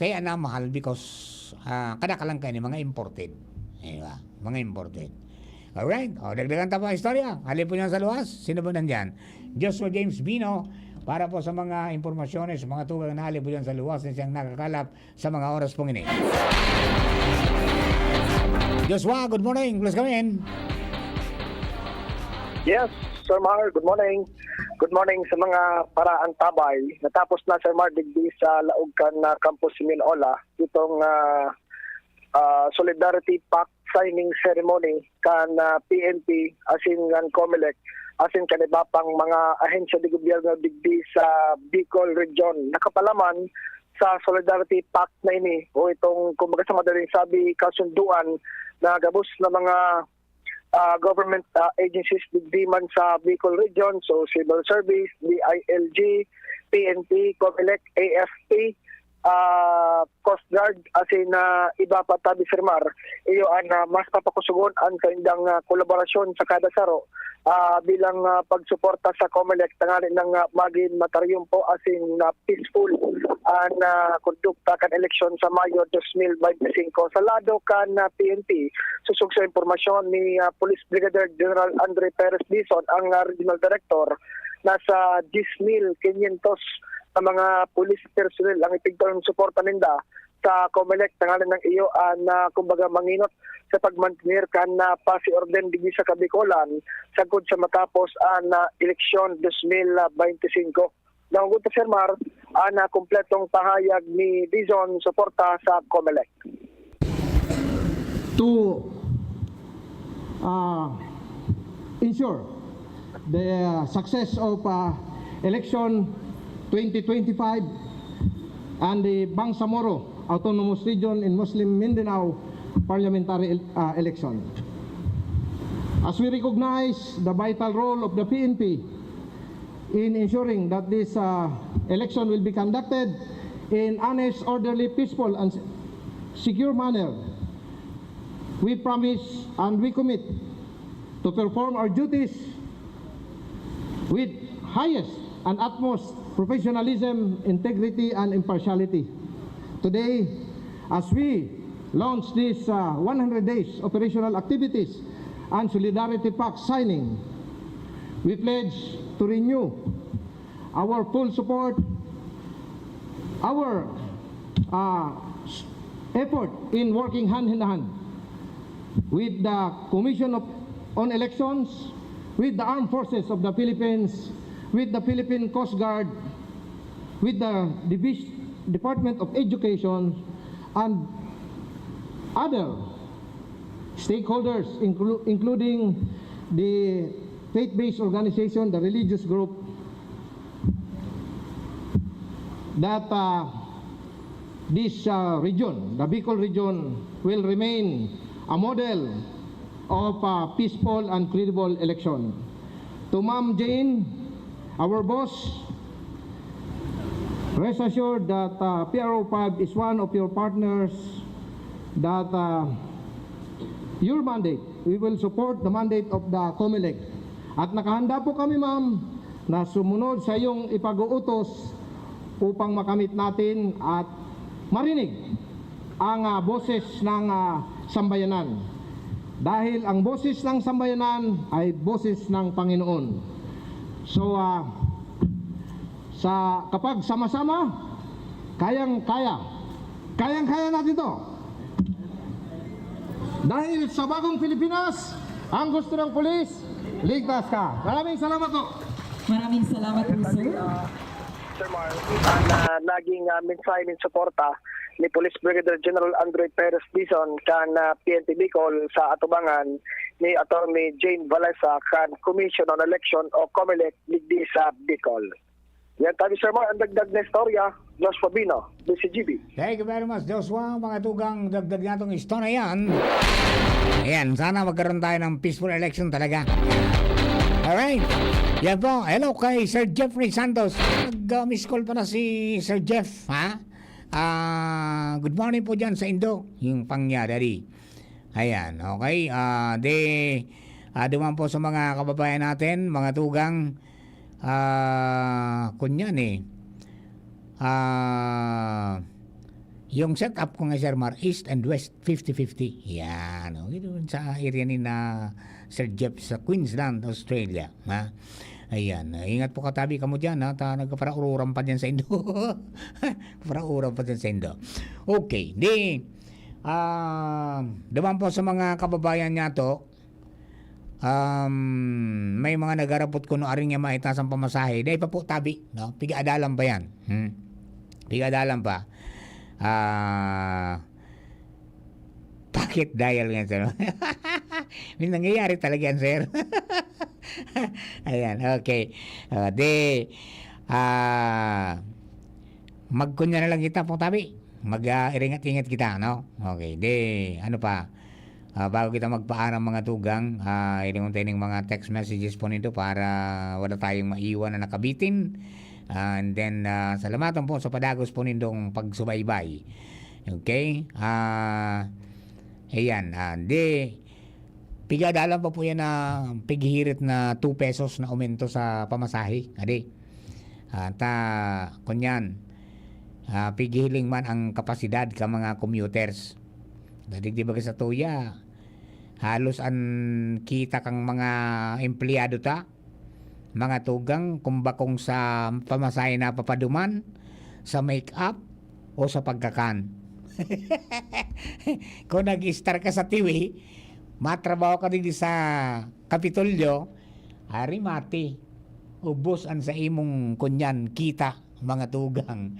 kaya na mahal because, ah, kadakol lang kayo ni mga imported. Di ba? Mga imported. Alright. O, dagdagan ta pa istorya. Hali po niyan sa luwas. Sino ba nandyan? Joshua James Bino. Para po sa mga impormasyones, mga tugang na hali po dyan sa luwas na siyang nakakalap sa mga oras pong ini. Joshua, good morning. Please come in. Yes, Sir Mar, good morning. Good morning sa mga paraantabay. Natapos na, Sir Mar, digdi sa laog kan, ah, Campus Simeon Ola, itong, ah, ah, Solidarity Pact signing ceremony kan, ah, P N P, asin kan COMELEC, asin kan iba pang mga ahensya de gobyerno digdi sa Bicol Region. Nakapalaman sa Solidarity Pact na ini, o itong, kumbaga sa madaling sabi, kasunduan na gabos na mga, ah, government, ah, agencies digdi man sa Bicol Region, so civil service, D I L G, P N P, COMELEC, A F P, ah, Coast Guard, asin na iba pa tabi, Sir Mar, iyo an, ah, mas papakusugon an saindang, ah, kolaborasyon sa kada saro, ah, bilang, ah, pagsuporta sa COMELEC tanganing, ah, magin matariyumpo asin, ah, peaceful an, ah, kondukta kan eleksyon sa Mayo dos mil bente singko. Sa lado kan, ah, P N P, sosog sa impormasyon ni, ah, Police Brigadier General Andre Perez Dizon, ang, ah, Regional Director, nasa diyes mil kinyentos na mga police personnel ang ipigtong suporta ninda sa COMELEC tanganing iyo an, ah, kumbaga, mangenot sa pagmantener kan, ah, paz y orden digdi sa Kabikolan sagkod sa matapos an, ah, eleksyon dos mil bente singko. Dangogon ta, Sir Mar, Ana kompletong pahayag ni Dizon suporta sa Comelec. To uh, ensure the uh, success of uh, election twenty twenty-five and the Bangsamoro Autonomous Region in Muslim Mindanao parliamentary uh, election. As we recognize the vital role of the P N P in ensuring that this uh, election will be conducted in honest, orderly, peaceful, and secure manner, we promise and we commit to perform our duties with highest and utmost professionalism, integrity, and impartiality. Today, as we launch this uh, one hundred days operational activities and Solidarity Pact signing, we pledge to renew our full support, our uh, effort in working hand in hand with the Commission of, on Elections, with the Armed Forces of the Philippines, with the Philippine Coast Guard, with the Divis- Department of Education, and other stakeholders, inclu- including the faith-based organization, the religious group, that uh, this uh, region, the Bicol region, will remain a model of uh, peaceful and credible election. To Ma'am Jane, our boss, rest assured that uh, P R O five is one of your partners, that uh, your mandate, we will support the mandate of the Comelec. At nakahanda po kami, ma'am, na sumunod sa iyong ipag-uutos upang makamit natin at marinig ang uh, boses ng uh, sambayanan. Dahil ang boses ng sambayanan ay boses ng Panginoon. So, uh, sa kapag sama-sama, kayang-kaya. Kayang-kaya natin to. Dahil sa bagong Pilipinas, ang gusto ng pulis, ligtas ka. Maraming salamat po. Maraming salamat po, sir. Sir Mar, ang uh, naging uh, mensahe nin suporta ni Police Brigadier General Andre Perez Dizon kan uh, P N P Bicol sa atubangan ni Attorney Jane Valesa kan Commission on Election o Comelec digdi sa Bicol. Yan tabi, Sir Mar, ang dagdag na istorya. Joshua Bino, D C G B. Thank you very much, Joshua. Mga tugang dagdag natong istorya yan. Ayan, sana magkaroon tayo ng peaceful election talaga. Alright. Yan po. Hello kay Sir Jeffrey Santos. Nag-miss call pa na si Sir Jeff, ha? Ah, good morning po dyan sa Indo. Yung pangyayari. Ayan, okay. Ah, de, ah, duman po sa mga kababayan natin, mga tugang, ah, kunyan eh. Ah, yung setup ko nga, Sir Mar, East and West, fifty fifty. Yan. Okay, doon sa area ni na Sir Jeff sa Queensland, Australia. Ha? Ayan. Ingat po katabi kamo dyan, ha? Ta, nagkapara-ururan pa dyan sa Indo. Para-uran pa dyan sa Indo. Okay. Di, ah, duman po sa mga kababayan niya to, um, may mga nagarapot kuno aring niya maitaas ang pamasahe. Dahil pa po tabi, no? Piga-adalan pa yan. Hmm? Piga-adalan pa. Ah, pocket dial nga, sir. May nangyayari talaga yan, sir. Ayan, okay. Uh, di, ah, magkunya na lang kita po, tabi. Mag-iringat-ingat kita, no? Okay, di, ano pa? Ah, bago kita magpaaram, mga tugang, ah, ilingon tayo ng mga text messages po nito para wala tayong maiwan na nakabitin. Ah, and then, ah, salamatan po sa padagos po nindong pagsubaybay. Okay? Ah, ayan, ah, di, pigadalan pa po yan na pighirit na two pesos na aumento sa pamasahe. Adi. Ah, ta, kunyan, ah, pighiling man ang kapasidad ka mga commuters. Dadig di ba sa tuya, halos an kita kang mga empleyado ta, mga tugang, kung bakong sa pamasahe na papaduman, sa make-up, o sa pagkakan. Kung nag-star ka sa T V, matrabaho ka digdi sa Kapitolyo, ari mati, ubos an sa imong kunyan kita. mga tugang.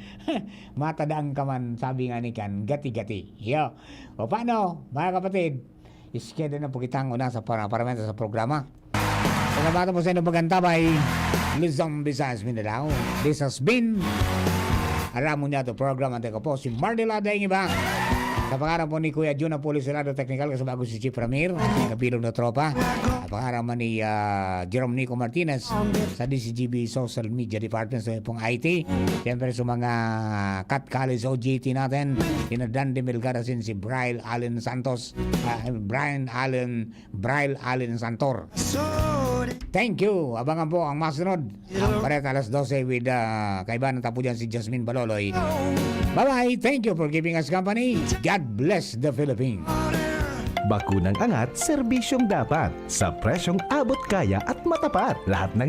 Matadaan ka man, sabi nga ni kan, gati-gati. Yo. O paano, mga kapatid? Iskeda na po kitang una sa para, para sa programa. Sa mga po sa inyo pagkantabay, Luzon, Visayas, Mindanao. This has been Aram Mo Niya to program. Ante ko po, si Marnel Adeng Iba. Sa pangalan po ni Kuya Jun Apolio Serrano, technical, kasabago si Chief Ramir, ang kabilog na tropa. Sa pangalan man ni ah, Jerome Nico Martinez, sa D C G B Social Media Department, sa pong I T. Siyempre sa mga Cat College O J T natin, sina Dan de Melgar asin si Brian Allen Santos, ah, Brian Allen, Brian Allen Santor. Thank you. Abangan po ang masunod. Ang Bareta alas dose with ah, kaibahan ng tapo dyan si Jasmine Baloloy. Bye-bye. Thank you for giving us company. God bless the Philippines. Bakunang angat, serbisyong dapat. Sa presyong abot kaya at matapat. Lahat ng